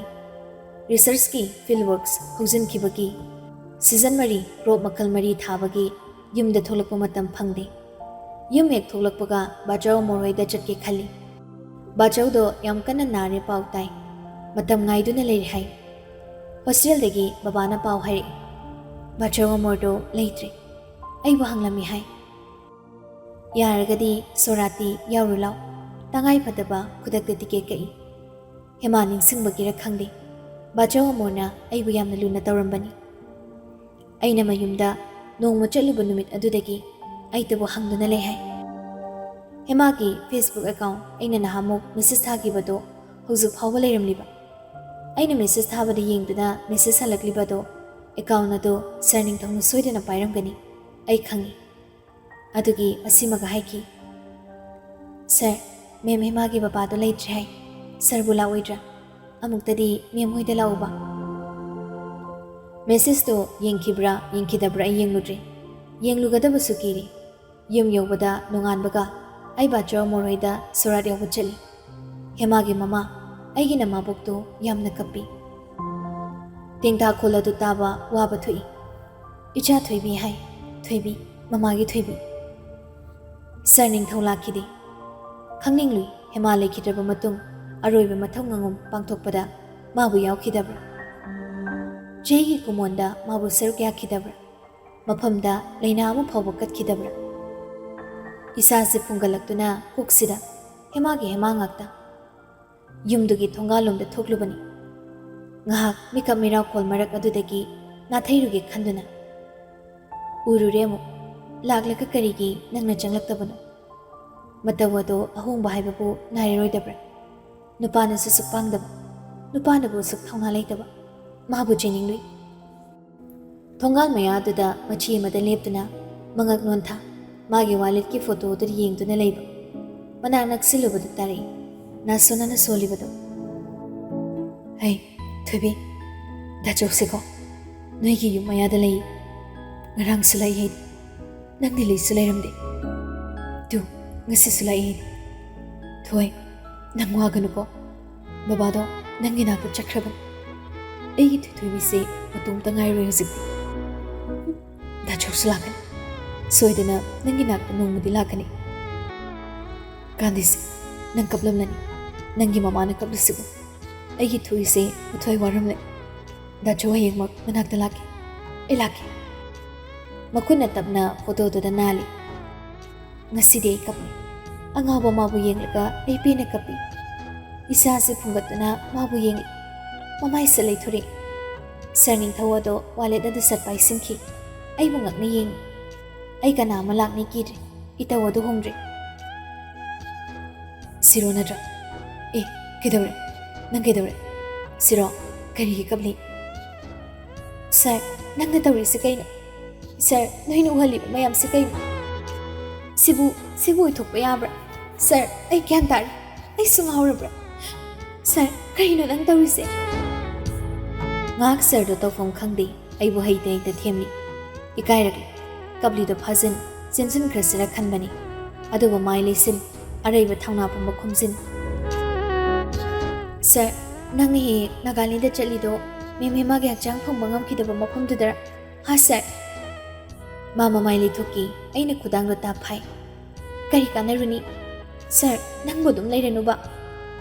Researchꯀꯤ field works ꯍꯧꯖꯤꯟꯈꯤꯕꯒꯤ season ꯃꯔꯤ crop ꯃꯈꯜ ꯃꯔꯤ ꯊꯥꯕꯒꯤ ꯌꯨꯝꯗ ꯊꯣꯛꯂꯛꯄ ꯃꯇꯝ ꯐꯪꯗꯦ꯫ ꯌꯨꯝ ꯍꯦꯛ ꯊꯣꯛꯂꯛꯄꯒ ꯕꯥꯆꯧ ꯑꯃꯣꯔ ꯍꯣꯏꯗ ꯆꯠꯀꯦ ꯈꯜꯂꯤ꯫ ꯕꯥꯆꯧꯗꯣ ꯌꯥꯝ ꯀꯟꯅ ꯅꯥꯔꯦ ꯄꯥꯎ ꯇꯥꯏ꯫ ꯃꯇꯝ ꯉꯥꯏꯗꯨꯅ ꯂꯩꯔꯦ ꯍꯥꯏ꯫ ꯍꯣꯁꯇꯦꯜꯗꯒꯤ ꯕꯕꯥꯅ ꯄꯥꯎ ꯍꯥꯏꯔꯛꯏ, ꯕꯥꯆꯧ ꯑꯃꯣꯔꯗꯣ ꯂꯩꯇ꯭ꯔꯦ꯫ ꯑꯩꯕꯨ ꯍꯪꯂꯝꯃꯤ ꯍꯥꯏ꯫ ꯌꯥꯔꯒꯗꯤ ꯁꯣꯔꯥꯠꯇꯤ ꯌꯥꯎꯔꯨ ꯂꯥꯎ, ꯇꯉꯥꯏ ꯐꯗꯕ ꯈꯨꯗꯛꯇ ꯇꯤꯀꯦꯠ ꯀꯛꯏ꯫ ꯍꯦꯃꯥ ꯅꯤꯡꯁꯤꯡꯕꯒꯤꯔ ꯈꯪꯗꯦ, ꯕꯥꯆꯧ ꯑꯃꯣꯔꯅ ꯑꯩꯕꯨ ꯌꯥꯝꯅ ꯂꯨꯅ ꯇꯧꯔꯝꯕꯅꯤ꯫ ꯑꯩꯅ ꯃꯌꯨꯝꯗ ꯅꯣꯡꯃ ꯆꯠꯂꯨꯕ ꯅꯨꯃꯤꯠ ꯑꯗꯨꯗꯒꯤ ꯑꯩꯇꯕꯨ ꯍꯪꯗꯨꯅ ꯂꯩ ꯍꯥꯏ꯫ ꯍꯦꯃꯥꯒꯤ Facebook account ꯑꯩꯅ ꯅꯍꯥꯟꯃꯨꯛ message ꯊꯥꯈꯤꯕꯗꯣ ꯍꯧꯖꯤꯛ ꯐꯥꯎꯕ ꯂꯩꯔꯝꯂꯤꯕ꯫ ꯑꯩꯅ message ꯊꯥꯕꯗ ꯌꯦꯡꯗꯨꯅ message ꯍꯜꯂꯛꯂꯤꯕꯗꯣ account ꯑꯗꯨ ꯁꯥꯔ ꯅꯤꯡꯊꯧꯅ ꯁꯣꯏꯗꯅ ꯄꯥꯏꯔꯝꯒꯅꯤ, ꯑꯩ ꯈꯪꯏ꯫ ꯑꯗꯨꯒꯤ ꯑꯁꯤꯃꯒ ꯍꯥꯏꯈꯤ, "ꯁꯥꯔ, ꯃꯦꯝ ꯍꯦꯃꯥꯒꯤ ꯕꯕꯥꯗꯣ ꯂꯩꯇ꯭ꯔꯦ ꯍꯥꯏ꯫ ꯁꯥꯔꯕꯨ ꯂꯥꯛꯑꯣꯏꯗ꯭ꯔꯥ? ꯑꯃꯨꯛꯇꯗꯤ ꯃꯦꯝ ꯍꯣꯏꯗ ꯂꯥꯛꯎꯕ꯫" Messageꯇꯣ ꯌꯦꯡꯈꯤꯕ꯭ꯔꯥ ꯌꯦꯡꯈꯤꯗꯕ꯭ꯔꯥ ꯑꯩ ꯌꯦꯡꯂꯨꯗ꯭ꯔꯦ꯫ ꯌꯦꯡꯂꯨꯒꯗꯕꯁꯨ ꯀꯤꯔꯤ꯫ ꯌꯨꯝ ꯌꯧꯕꯗ ꯅꯣꯡꯉꯥꯟꯕꯒ ꯑꯩ ꯕꯥꯆꯧ ꯑꯃꯣꯔ ꯍꯣꯏꯗ ꯁꯣꯔꯥꯠ ꯌꯥꯎꯕ ꯆꯠꯂꯤ꯫ ꯍꯦꯃꯥꯒꯤ ꯃꯃꯥ, ꯑꯩꯒꯤ ꯅꯃꯥꯕꯣꯛꯇꯣ ꯌꯥꯝꯅ ꯀꯞꯄꯤ꯫ ꯇꯦꯡꯊꯥꯈꯣꯜ ꯑꯗꯨ ꯇꯥꯕ ꯋꯥꯕ ꯊꯣꯛꯏ꯫ "ꯏꯆꯥ ꯊꯣꯏꯕꯤ" ꯍꯥꯏ꯫ "ꯊꯣꯏꯕꯤ, ꯃꯃꯥꯒꯤ ꯊꯣꯏꯕꯤ꯫" ꯁꯥꯔ ꯅꯤꯡꯊꯧ ꯂꯥꯛꯈꯤꯗꯦ꯫ ꯈꯪꯅꯤꯡꯂꯨꯏ, ꯍꯦꯃꯥ ꯂꯩꯈꯤꯗ꯭ꯔꯕ ꯃꯇꯨꯡ ꯑꯔꯣꯏꯕ ꯃꯊꯧ ꯉꯉꯨꯝ ꯄꯥꯡꯊꯣꯛꯄꯗ ꯃꯥꯕꯨ ꯌꯥꯎꯈꯤꯗꯕ꯭ꯔꯥ? ꯆꯍꯤꯒꯤ ꯀꯨꯃꯣꯟꯗ ꯃꯥꯕꯨ ꯁꯔꯨꯛ ꯌꯥꯈꯤꯗꯕ꯭ꯔꯥ? ꯃꯐꯝꯗ ꯂꯩꯅꯥ ꯑꯃ ꯐꯥꯎꯕ ꯀꯠꯈꯤꯗꯕ꯭ꯔꯥ? ꯏꯁꯥꯁꯦ ꯐꯨꯡꯒꯠꯂꯛꯇꯨꯅ ꯀꯣꯛꯁꯤꯗ ꯍꯦꯃꯥꯒꯤ ꯍꯦꯃꯥ ꯉꯥꯛꯇ꯫ ꯌꯨꯝꯗꯨꯒꯤ ꯊꯣꯡꯒꯥꯜꯂꯣꯝꯗ ꯊꯣꯛꯂꯨꯕꯅꯤ꯫ ꯉꯥꯏꯍꯥꯛ ꯃꯤꯀꯞ ꯃꯤꯔꯥꯎꯈꯣꯜ ꯃꯔꯛ ꯑꯗꯨꯗꯒꯤ ꯅꯥꯊꯩꯔꯨꯒꯦ ꯈꯟꯗꯨꯅ ꯎꯔꯨꯔꯦ ꯑꯃꯨꯛ꯫ ꯂꯥꯛꯂꯒ ꯀꯔꯤꯒꯤ ꯅꯪꯅ ꯆꯪꯂꯛꯇꯕꯅꯣ? ꯃꯇꯧ ꯑꯗꯣ ꯑꯍꯣꯡꯕ ꯍꯥꯏꯕꯕꯨ ꯅꯥꯏꯔꯔꯣꯏꯗꯕ꯭ꯔꯥ? ꯅꯨꯄꯥꯅꯁꯨ ꯁꯨꯛ ꯄꯥꯡꯗꯕ, ꯅꯨꯄꯥꯅꯕꯨ ꯁꯨꯛ ꯊꯧꯅꯥ ꯂꯩꯇꯕ꯫ ꯃꯥꯕꯨ ꯆꯦꯟꯅꯤꯡꯂꯨꯏ꯫ ꯊꯣꯡꯒꯥꯜ ꯃꯌꯥꯗꯨꯗ ꯃꯆꯤ ꯑꯃꯗ ꯂꯦꯞꯇꯨꯅ ꯃꯉꯛ ꯅꯣꯟꯊ ꯃꯥꯒꯤ ꯋꯥꯂꯦꯠꯀꯤ ꯐꯣꯇꯣꯗꯨ ꯌꯦꯡꯗꯨꯅ ꯂꯩꯕ꯫ ꯃꯅꯥꯛ ꯅꯛꯁꯤꯜꯂꯨꯕꯗ ꯇꯥꯔꯛꯏ ꯅꯥꯁꯣꯅꯅ ꯁꯣꯜꯂꯤꯕꯗꯨ꯫ "ꯍꯩ, ꯊꯣꯏꯕꯤ, ꯗꯥꯆꯧꯁꯦꯀꯣ ꯅꯣꯏꯒꯤ ꯌꯨꯝ ꯃꯌꯥꯗ ꯂꯩ꯫ ꯉꯔꯥꯡꯁꯨ ꯂꯥꯛꯏ ꯍꯥꯏꯗꯤ꯫ ꯅꯪꯗꯤ ꯂꯩꯁꯨ ꯂꯩꯔꯝꯗꯦ꯫ ꯇꯨ, ꯉꯁꯤꯁꯨ ꯂꯥꯛꯏ ꯍꯥꯏꯗꯤ꯫ ꯊꯣꯏ, ꯅꯪ ꯋꯥꯒꯅꯨꯀꯣ꯫ ꯕꯕꯥꯗꯣ ꯅꯪꯒꯤ ꯅꯥꯛꯇ ꯆꯠꯈ꯭ꯔꯕꯅꯤ꯫ ꯑꯩꯒꯤ ꯊꯣꯏꯊꯣꯏꯕꯤꯁꯦ ꯃꯇꯣꯝꯇ ꯉꯥꯏꯔꯣꯏ ꯍꯧꯖꯤꯛꯇꯤ꯫ ꯗꯥꯆꯧꯁꯨ ꯂꯥꯛꯀꯅꯤ꯫ ꯁꯣꯏꯗꯅ ꯅꯪꯒꯤ ꯅꯥꯛꯇ ꯅꯣꯡꯃꯗꯤ ꯂꯥꯛꯀꯅꯤ꯫" "ꯀꯥꯟꯗꯤꯁꯦ, ꯅꯪ ꯀꯞꯂꯝꯂꯅꯤ꯫ ꯅꯪꯒꯤ ꯃꯃꯥꯅ ꯀꯞꯂꯤꯁꯤꯕꯨ꯫ ꯑꯩꯒꯤ ꯊꯣꯏꯁꯦ ꯃꯊ꯭ꯋꯥꯏ ꯋꯥꯔꯝꯂꯅꯤ꯫ ꯗꯥꯆꯧ ꯍꯌꯦꯡꯃꯛ ꯃꯅꯥꯛꯇ ꯂꯥꯛꯀꯦ꯫ ꯑꯩ ꯂꯥꯛꯀꯦ꯫ ꯃꯈꯨꯠꯅ ꯇꯞꯅ ꯐꯣꯇꯣꯗꯨꯗ ꯅꯥꯜꯂꯤ꯫ ꯉꯁꯤꯗꯤ ꯑꯩ ꯀꯞꯂꯤ꯫ ꯑꯉꯥꯎꯕ ꯃꯥꯕꯨ ꯌꯦꯡꯂꯒ ꯑꯩ ꯄꯦꯟꯅ ꯀꯞꯄꯤ꯫ ꯏꯁꯥꯁꯦ ꯐꯨꯡꯒꯠꯇꯨꯅ ꯃꯥꯕꯨ ꯌꯦꯡꯂꯤ꯫ ꯃꯃꯥꯏꯁꯦ ꯂꯩꯊꯣꯔꯛꯏ꯫ ꯁꯥꯔ ꯅꯤꯡꯊꯧ ꯑꯗꯣ ꯋꯥꯂꯦꯠ ꯑꯗꯨ ꯁꯠ ꯄꯥꯏꯁꯤꯟꯈꯤ꯫ ꯑꯩꯕꯨ ꯉꯛꯅ ꯌꯦꯡꯉꯤ꯫ ꯑꯩ ꯀꯅꯥ ꯑꯃ ꯂꯥꯛꯅꯤ ꯀꯤꯗ꯭ꯔꯦ꯫ ꯏꯇꯧ ꯑꯗꯨ ꯍꯣꯡꯗ꯭ꯔꯦ꯫ ꯁꯤꯔꯣ ꯅꯠꯇ꯭ꯔꯥ? ꯑꯦ, ꯀꯩꯗꯧꯔꯦ? ꯅꯪ ꯀꯩꯗꯧꯔꯦ? ꯁꯤꯔꯣ, ꯀꯔꯤꯒꯤ ꯀꯞꯂꯤ? ꯁꯥꯔ, ꯅꯪꯅ ꯇꯧꯔꯤꯁꯤ ꯀꯩꯅꯣ? ꯁꯥꯔ, ꯅꯣꯏꯅ ꯎꯍꯜꯂꯤꯕ ꯃꯌꯥꯝꯁꯤ ꯀꯩꯅꯣ? ꯁꯤꯕꯨ, ꯁꯤꯕꯨ ꯑꯣꯏꯊꯣꯛꯄ ꯌꯥꯕ꯭ꯔꯥ? ꯁꯥꯔ, ꯑꯩ ꯒ꯭ꯌꯥꯟ ꯇꯥꯔꯦ꯫ ꯑꯩꯁꯨ ꯉꯥꯎꯔꯕ꯭ꯔꯥ? ꯁꯥꯔ, ꯀꯔꯤꯅꯣ ꯅꯪ ꯇꯧꯔꯤꯁꯦ? ꯉꯥꯏꯍꯥꯛ ꯁꯥꯔꯗꯣ ꯇꯧꯐꯝ ꯈꯪꯗꯦ꯫ ꯑꯩꯕꯨ ꯍꯩꯇ ꯍꯩꯇ ꯊꯦꯝꯂꯤ꯫ ꯏꯀꯥꯏꯔꯛꯂꯦ꯫ ꯀꯞꯂꯤꯗꯣ ꯐꯥꯖꯤꯟ, ꯆꯦꯟꯁꯤꯟꯈ꯭ꯔꯁꯤꯔ ꯈꯟꯕꯅꯤ꯫ ꯑꯗꯨꯕꯨ ꯃꯥꯏ ꯂꯩꯁꯤꯟ, ꯑꯔꯩꯕ ꯊꯧꯅꯥ ꯄꯨꯝꯕ ꯈꯨꯝꯖꯤꯟ꯫ ꯁꯥꯔ, ꯅꯪꯅ ꯍꯦꯛ ꯍꯦꯛ ꯅꯥꯒꯥꯂꯦꯟꯗ ꯆꯠꯂꯤꯗꯣ ꯃꯦꯝ ꯍꯦꯃꯥꯒꯤ ꯍꯛꯆꯥꯡ ꯐꯪꯕ ꯉꯝꯈꯤꯗꯕ ꯃꯐꯝꯗꯨꯗꯔ? ꯍꯥ, ꯁꯥꯔ? ꯃꯥ ꯃꯃꯥꯏ ꯂꯩꯊꯣꯛꯈꯤ꯫ ꯑꯩꯅ ꯈꯨꯗꯥꯡꯗꯣ ꯇꯥꯞ ꯐꯥꯏ꯫ ꯀꯔꯤ ꯀꯥꯟꯅꯔꯨꯅꯤ? ꯁꯥꯔ, ꯅꯪꯕꯨ ꯑꯗꯨꯝ ꯂꯩꯔꯅꯨꯕ꯫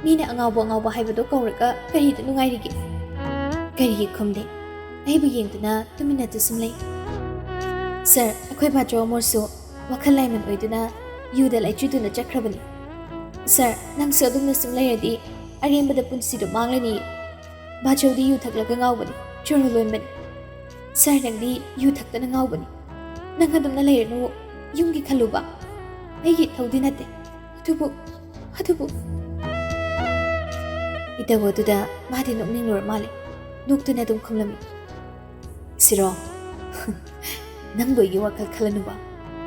ꯃꯤꯅ ꯑꯉꯥꯎꯕ ꯑꯉꯥꯎꯕ ꯍꯥꯏꯕꯗꯣ ꯀꯧꯔꯒ ꯀꯔꯤꯗ ꯅꯨꯡꯉꯥꯏꯔꯤꯒꯦ? ꯀꯔꯤꯒꯤ ꯈꯨꯝꯗꯦ? ꯑꯩꯕꯨ ꯌꯦꯡꯗꯨꯅ ꯇꯨꯃꯤꯟꯅ ꯇꯨꯁꯨꯝ ꯂꯩ꯫ ꯁꯥꯔ, ꯑꯩꯈꯣꯏ ꯕꯥꯆꯧ ꯑꯃꯣꯔꯁꯨ ꯋꯥꯈꯜ ꯂꯥꯏꯃꯟ ꯑꯣꯏꯗꯨꯅ ꯌꯨꯗ ꯂꯥꯏꯆꯨꯗꯨꯅ ꯆꯠꯈ꯭ꯔꯕꯅꯤ꯫ ꯁꯥꯔ, ꯅꯪꯁꯨ ꯑꯗꯨꯝꯅ ꯁꯨꯝ ꯂꯩꯔꯗꯤ ꯑꯔꯦꯝꯕꯗ ꯄꯨꯟꯁꯤꯗꯣ ꯃꯥꯡꯂꯅꯤ꯫ ꯕꯥꯆꯧꯗꯤ ꯌꯨ ꯊꯛꯂꯒ ꯉꯥꯎꯕꯅꯤ, ꯆꯨꯔꯨ ꯂꯣꯟꯕꯅꯤ꯫ ꯁꯥꯔ, ꯅꯪꯗꯤ ꯌꯨ ꯊꯛꯇꯅ ꯉꯥꯎꯕꯅꯤ꯫ ꯅꯪ ꯑꯗꯨꯝꯅ ꯂꯩꯔꯅꯨ, ꯌꯨꯝꯒꯤ ꯈꯜꯂꯨꯕ꯫ ꯑꯩꯒꯤ ꯏꯊꯧꯗꯤ ꯅꯠꯇꯦ꯫ ꯑꯗꯨꯕꯨ, ꯑꯗꯨꯕꯨ꯫ ꯏꯇꯧ ꯑꯗꯨꯗ ꯃꯥꯗꯤ ꯅꯣꯛꯅꯤꯡꯂꯨꯔ ꯃꯥꯜꯂꯦ꯫ ꯅꯣꯛꯇꯨꯅ ꯑꯗꯨꯝ ꯈꯨꯝꯂꯝꯃꯤ꯫ ꯁꯤꯔꯣ, ꯅꯪꯕꯨ ꯑꯩꯒꯤ ꯋꯥꯈꯜ ꯈꯜꯂꯅꯨꯕ꯫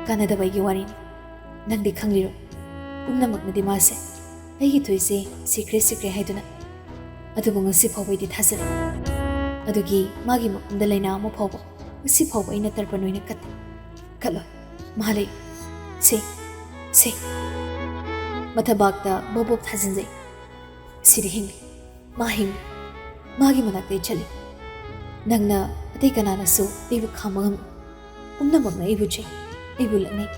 ꯀꯥꯟꯅꯗꯕ ꯑꯩꯒꯤ ꯋꯥꯔꯤꯅꯤ꯫ ꯅꯪꯗꯤ ꯈꯪꯂꯤꯔꯣ? ꯄꯨꯝꯅꯃꯛꯅꯗꯤ ꯃꯥꯁꯦ ꯑꯩꯒꯤ ꯊꯣꯏꯁꯦ ꯁꯤꯈ꯭ꯔꯦ, ꯁꯤꯈ꯭ꯔꯦ ꯍꯥꯏꯗꯨꯅ꯫ ꯑꯗꯨꯕꯨ ꯉꯁꯤ ꯐꯥꯎꯕ ꯑꯩꯗꯤ ꯊꯥꯖꯔꯤ꯫ ꯑꯗꯨꯒꯤ ꯃꯥꯒꯤ ꯃꯐꯝꯗ ꯂꯩꯅꯥ ꯑꯃ ꯐꯥꯎꯕ ꯉꯁꯤ ꯐꯥꯎꯕ ꯑꯩꯅ ꯇꯔꯄꯟ ꯑꯣꯏꯅ ꯀꯠꯇꯦ꯫ ꯀꯠꯂꯣꯏ꯫ ꯃꯥ ꯂꯩ꯫ ꯁꯦ, ꯁꯦ꯫ ꯃꯊꯕꯥꯛꯇ ꯕꯣꯞ ꯕꯣꯞ ꯊꯥꯖꯤꯟꯖꯩ꯫ ꯁꯤꯗꯤ ꯍꯤꯡꯂꯤ꯫ ꯃꯥ ꯍꯤꯡꯂꯤ꯫ ꯃꯥꯒꯤ ꯃꯅꯥꯛꯇ ꯑꯩ ꯆꯠꯂꯤ꯫ ꯅꯪꯅ ꯑꯇꯩ ꯀꯅꯥꯅꯁꯨ ꯑꯩꯕꯨ ꯈꯥꯝꯕ ꯉꯝꯂꯣꯏ꯫ ꯄꯨꯝꯅꯃꯛꯅ ꯑꯩꯕꯨ ꯆꯩ, ꯑꯩꯕꯨ ꯂꯛꯅꯩ꯫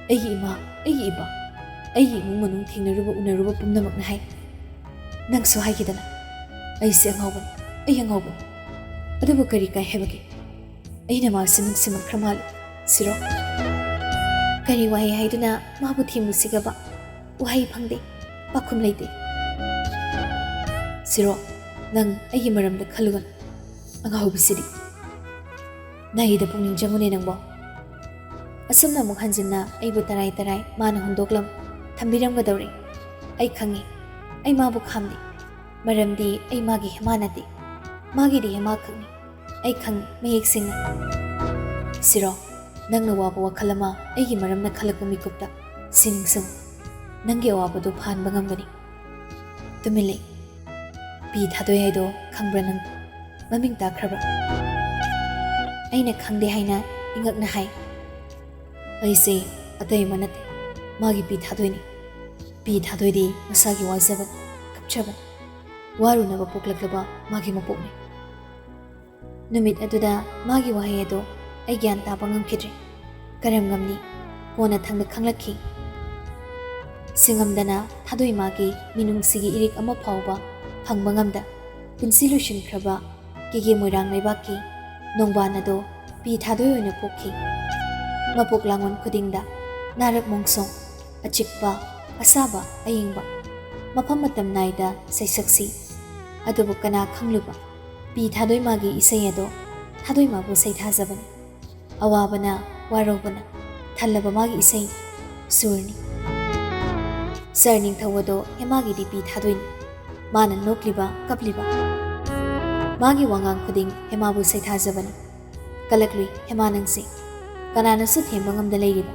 ꯑꯩꯒꯤ ꯏꯃꯥ, ꯑꯩꯒꯤ ꯏꯄꯥ, ꯑꯩꯒꯤ ꯏꯃꯨꯡ ꯃꯅꯨꯡ ꯊꯦꯡꯅꯔꯨꯕ ꯎꯅꯔꯨꯕ ꯄꯨꯝꯅꯃꯛꯅ ꯍꯥꯏ꯫ ꯅꯪꯁꯨ ꯍꯥꯏꯈꯤꯗꯅ, "ꯑꯩꯁꯦ ꯑꯉꯥꯎꯕꯅꯤ, ꯑꯩ ꯑꯉꯥꯎꯕꯅꯤ"꯫ ꯑꯗꯨꯕꯨ ꯀꯔꯤ ꯀꯥꯏ ꯍꯥꯏꯕꯒꯦ? ꯑꯩꯅ ꯃꯥꯁꯤ ꯅꯨꯡꯁꯤꯃꯟꯈ꯭ꯔ ꯃꯥꯜꯂꯦ꯫ ꯁꯤꯔꯣ, ꯀꯔꯤ ꯋꯥꯍꯩ ꯍꯥꯏꯗꯨꯅ ꯃꯥꯕꯨ ꯊꯦꯝꯂꯨꯁꯤꯒꯕ? ꯋꯥꯍꯩ ꯐꯪꯗꯦ, ꯄꯥꯈꯨꯝ ꯂꯩꯇꯦ꯫ ꯁꯤꯔꯣ, ꯅꯪ ꯑꯩꯒꯤ ꯃꯔꯝꯗ ꯈꯜꯂꯨꯒꯅꯨ꯫ ꯑꯉꯥꯎꯕꯤꯁꯤꯗꯤ꯫ ꯅꯥꯏꯗ ꯄꯨꯛꯅꯤꯡ ꯆꯪꯉꯨꯅꯦ ꯅꯪꯕꯣ꯫ ꯑꯁꯨꯝꯅ ꯑꯃꯨꯛ ꯍꯟꯖꯤꯟꯅ ꯑꯩꯕꯨ ꯇꯔꯥꯏ ꯇꯔꯥꯏ ꯃꯥꯅ ꯍꯨꯟꯗꯣꯛꯂꯝ ꯊꯝꯕꯤꯔꯝꯒꯗꯧꯔꯦ꯫ ꯑꯩ ꯈꯪꯉꯤ, ꯑꯩ ꯃꯥꯕꯨ ꯈꯥꯝꯗꯦ꯫ ꯃꯔꯝꯗꯤ ꯑꯩ ꯃꯥꯒꯤ ꯍꯦꯃꯥ ꯅꯠꯇꯦ꯫ ꯃꯥꯒꯤꯗꯤ ꯍꯦꯃꯥ ꯈꯛꯅꯤ꯫ ꯑꯩ ꯈꯪꯉꯤ, ꯃꯌꯦꯛ ꯁꯦꯡꯅ꯫ ꯁꯤꯔꯣ, ꯅꯪꯅ ꯋꯥꯕ ꯋꯥꯈꯜ ꯑꯃ ꯑꯩꯒꯤ ꯃꯔꯝꯅ ꯈꯜꯂꯛꯄ ꯃꯤꯀꯨꯞꯇ ꯁꯤ ꯅꯤꯡꯁꯤꯡꯉꯨ꯫ ꯅꯪꯒꯤ ꯑꯋꯥꯕꯗꯨ ꯐꯍꯟꯕ ꯉꯝꯒꯅꯤ꯫ ꯇꯨꯃꯤꯟ ꯂꯩ꯫ ꯄꯤ ꯊꯥꯗꯣꯏ ꯍꯥꯏꯗꯣ ꯈꯪꯕ꯭ꯔꯥ ꯅꯪ? ꯃꯃꯤꯡ ꯇꯥꯈ꯭ꯔꯕ꯭ꯔꯥ? ꯑꯩꯅ ꯈꯪꯗꯦ ꯍꯥꯏꯅ ꯏꯉꯛꯅ ꯍꯥꯏ꯫ ꯑꯩꯁꯦ ꯑꯇꯩ ꯑꯃ ꯅꯠꯇꯦ, ꯃꯥꯒꯤ ꯄꯤ ꯊꯥꯗꯣꯏꯅꯤ꯫ ꯄꯤ ꯊꯥꯗꯣꯏꯗꯤ ꯃꯁꯥꯒꯤ ꯋꯥꯖꯕꯅꯤ, ꯀꯞꯆꯕꯅꯤ꯫ ꯋꯥꯔꯨꯅꯕ ꯄꯣꯛꯂꯛꯂꯕ ꯃꯥꯒꯤ ꯃꯄꯣꯛꯅꯤ꯫ ꯅꯨꯃꯤꯠ ꯑꯗꯨꯗ ꯃꯥꯒꯤ ꯋꯥꯍꯩ ꯑꯗꯣ ꯑꯩ ꯒ꯭ꯌꯥꯟ ꯇꯥꯕ ꯉꯝꯈꯤꯗ꯭ꯔꯦ꯫ ꯀꯔꯝ ꯉꯝꯅꯤ? ꯀꯣꯟꯅꯊꯪꯗ ꯈꯪꯂꯛꯈꯤ꯫ ꯁꯤꯡꯉꯝꯗꯅ ꯊꯥꯗꯣꯏ ꯃꯥꯒꯤ ꯃꯤꯅꯨꯡꯁꯤꯒꯤ ꯏꯔꯤꯛ ꯑꯃ ꯐꯥꯎꯕ ꯐꯪꯕ ꯉꯝꯗ ꯄꯨꯟꯁꯤ ꯂꯣꯏꯁꯤꯟꯈ꯭ꯔꯕ ꯀꯦꯒꯦ ꯃꯣꯏꯔꯥꯡ ꯂꯩꯕꯥꯛꯀꯤ ꯅꯣꯡꯕꯥꯟ ꯑꯗꯣ ꯄꯤ ꯊꯥꯗꯣꯏ ꯑꯣꯏꯅ ꯄꯣꯛꯈꯤ꯫ ꯃꯄꯣꯛ ꯂꯥꯡꯕꯟ ꯈꯨꯗꯤꯡꯗ ꯅꯥꯔꯛ ꯃꯣꯡꯁꯣꯡ, ꯑꯆꯤꯛꯄ, ꯑꯁꯥꯕ, ꯑꯌꯤꯡꯕ, ꯃꯐꯝ ꯃꯇꯝ ꯅꯥꯏꯗ ꯁꯩꯁꯛꯁꯤ꯫ ꯑꯗꯨꯕꯨ ꯀꯅꯥ ꯈꯪꯂꯨꯕ, ꯄꯤ ꯊꯥꯗꯣꯏ ꯃꯥꯒꯤ ꯏꯁꯩ ꯑꯗꯣ ꯊꯥꯗꯣꯏ ꯃꯥꯕꯨ ꯁꯩꯊꯥꯖꯕꯅꯤ꯫ ꯑꯋꯥꯕꯅ, ꯋꯥꯔꯧꯕꯅ ꯊꯜꯂꯕ ꯃꯥꯒꯤ ꯏꯁꯩ ꯁꯨꯔꯅꯤ꯫ ꯁꯔ ꯅꯤꯡꯊꯧ ꯑꯗꯣ ꯍꯦꯃꯥꯒꯤꯗꯤ ꯄꯤ ꯊꯥꯗꯣꯏꯅꯤ꯫ ꯃꯥꯅ ꯅꯣꯛꯂꯤꯕ, ꯀꯞꯂꯤꯕ, ꯃꯥꯒꯤ ꯋꯥꯉꯥꯡ ꯈꯨꯗꯤꯡ ꯍꯦꯃꯥꯕꯨ ꯁꯩꯊꯥꯖꯕꯅꯤ꯫ ꯀꯂꯛꯂꯨꯏ ꯍꯦꯃꯥ ꯅꯪꯁꯦ꯫ ꯀꯅꯥꯅꯁꯨ ꯊꯦꯝꯕ ꯉꯝꯗ ꯂꯩꯔꯤꯕ,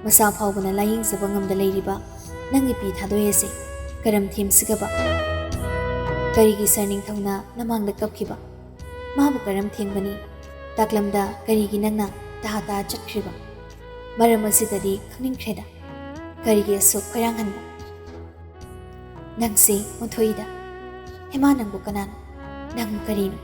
ꯃꯁꯥ ꯐꯥꯎꯕꯅ ꯂꯥꯌꯦꯡꯖꯕ ꯉꯝꯗ ꯂꯩꯔꯤꯕ ꯅꯪꯒꯤ ꯄꯤ ꯊꯥꯗꯣꯏ ꯑꯁꯦ ꯀꯔꯝ ꯊꯦꯝꯁꯤꯒꯕ? ꯀꯔꯤꯒꯤ ꯁꯔ ꯅꯤꯡꯊꯧꯅ ꯅꯃꯥꯡꯗ ꯀꯞꯈꯤꯕ? ꯃꯥꯕꯨ ꯀꯔꯝ ꯊꯦꯝꯒꯅꯤ? ꯇꯥꯛꯂꯝꯗ ꯀꯔꯤꯒꯤ ꯅꯪꯅ ꯇꯍꯥ ꯇꯍꯥ ꯆꯠꯈ꯭ꯔꯤꯕ? ꯃꯔꯝ ꯑꯁꯤꯗꯗꯤ ꯈꯪꯅꯤꯡꯈ꯭ꯔꯦꯗ꯫ ꯀꯔꯤꯒꯤ ꯑꯁꯨꯛ ꯈꯣꯏꯔꯥꯡꯍꯟꯕ? ꯅꯪꯁꯦ ꯑꯣꯟꯊꯣꯛꯏꯗ꯫ ꯍꯦꯃꯥ ꯅꯪꯕꯨ ꯀꯅꯥꯅꯣ? ꯅꯪ ꯀꯔꯤꯅꯣ?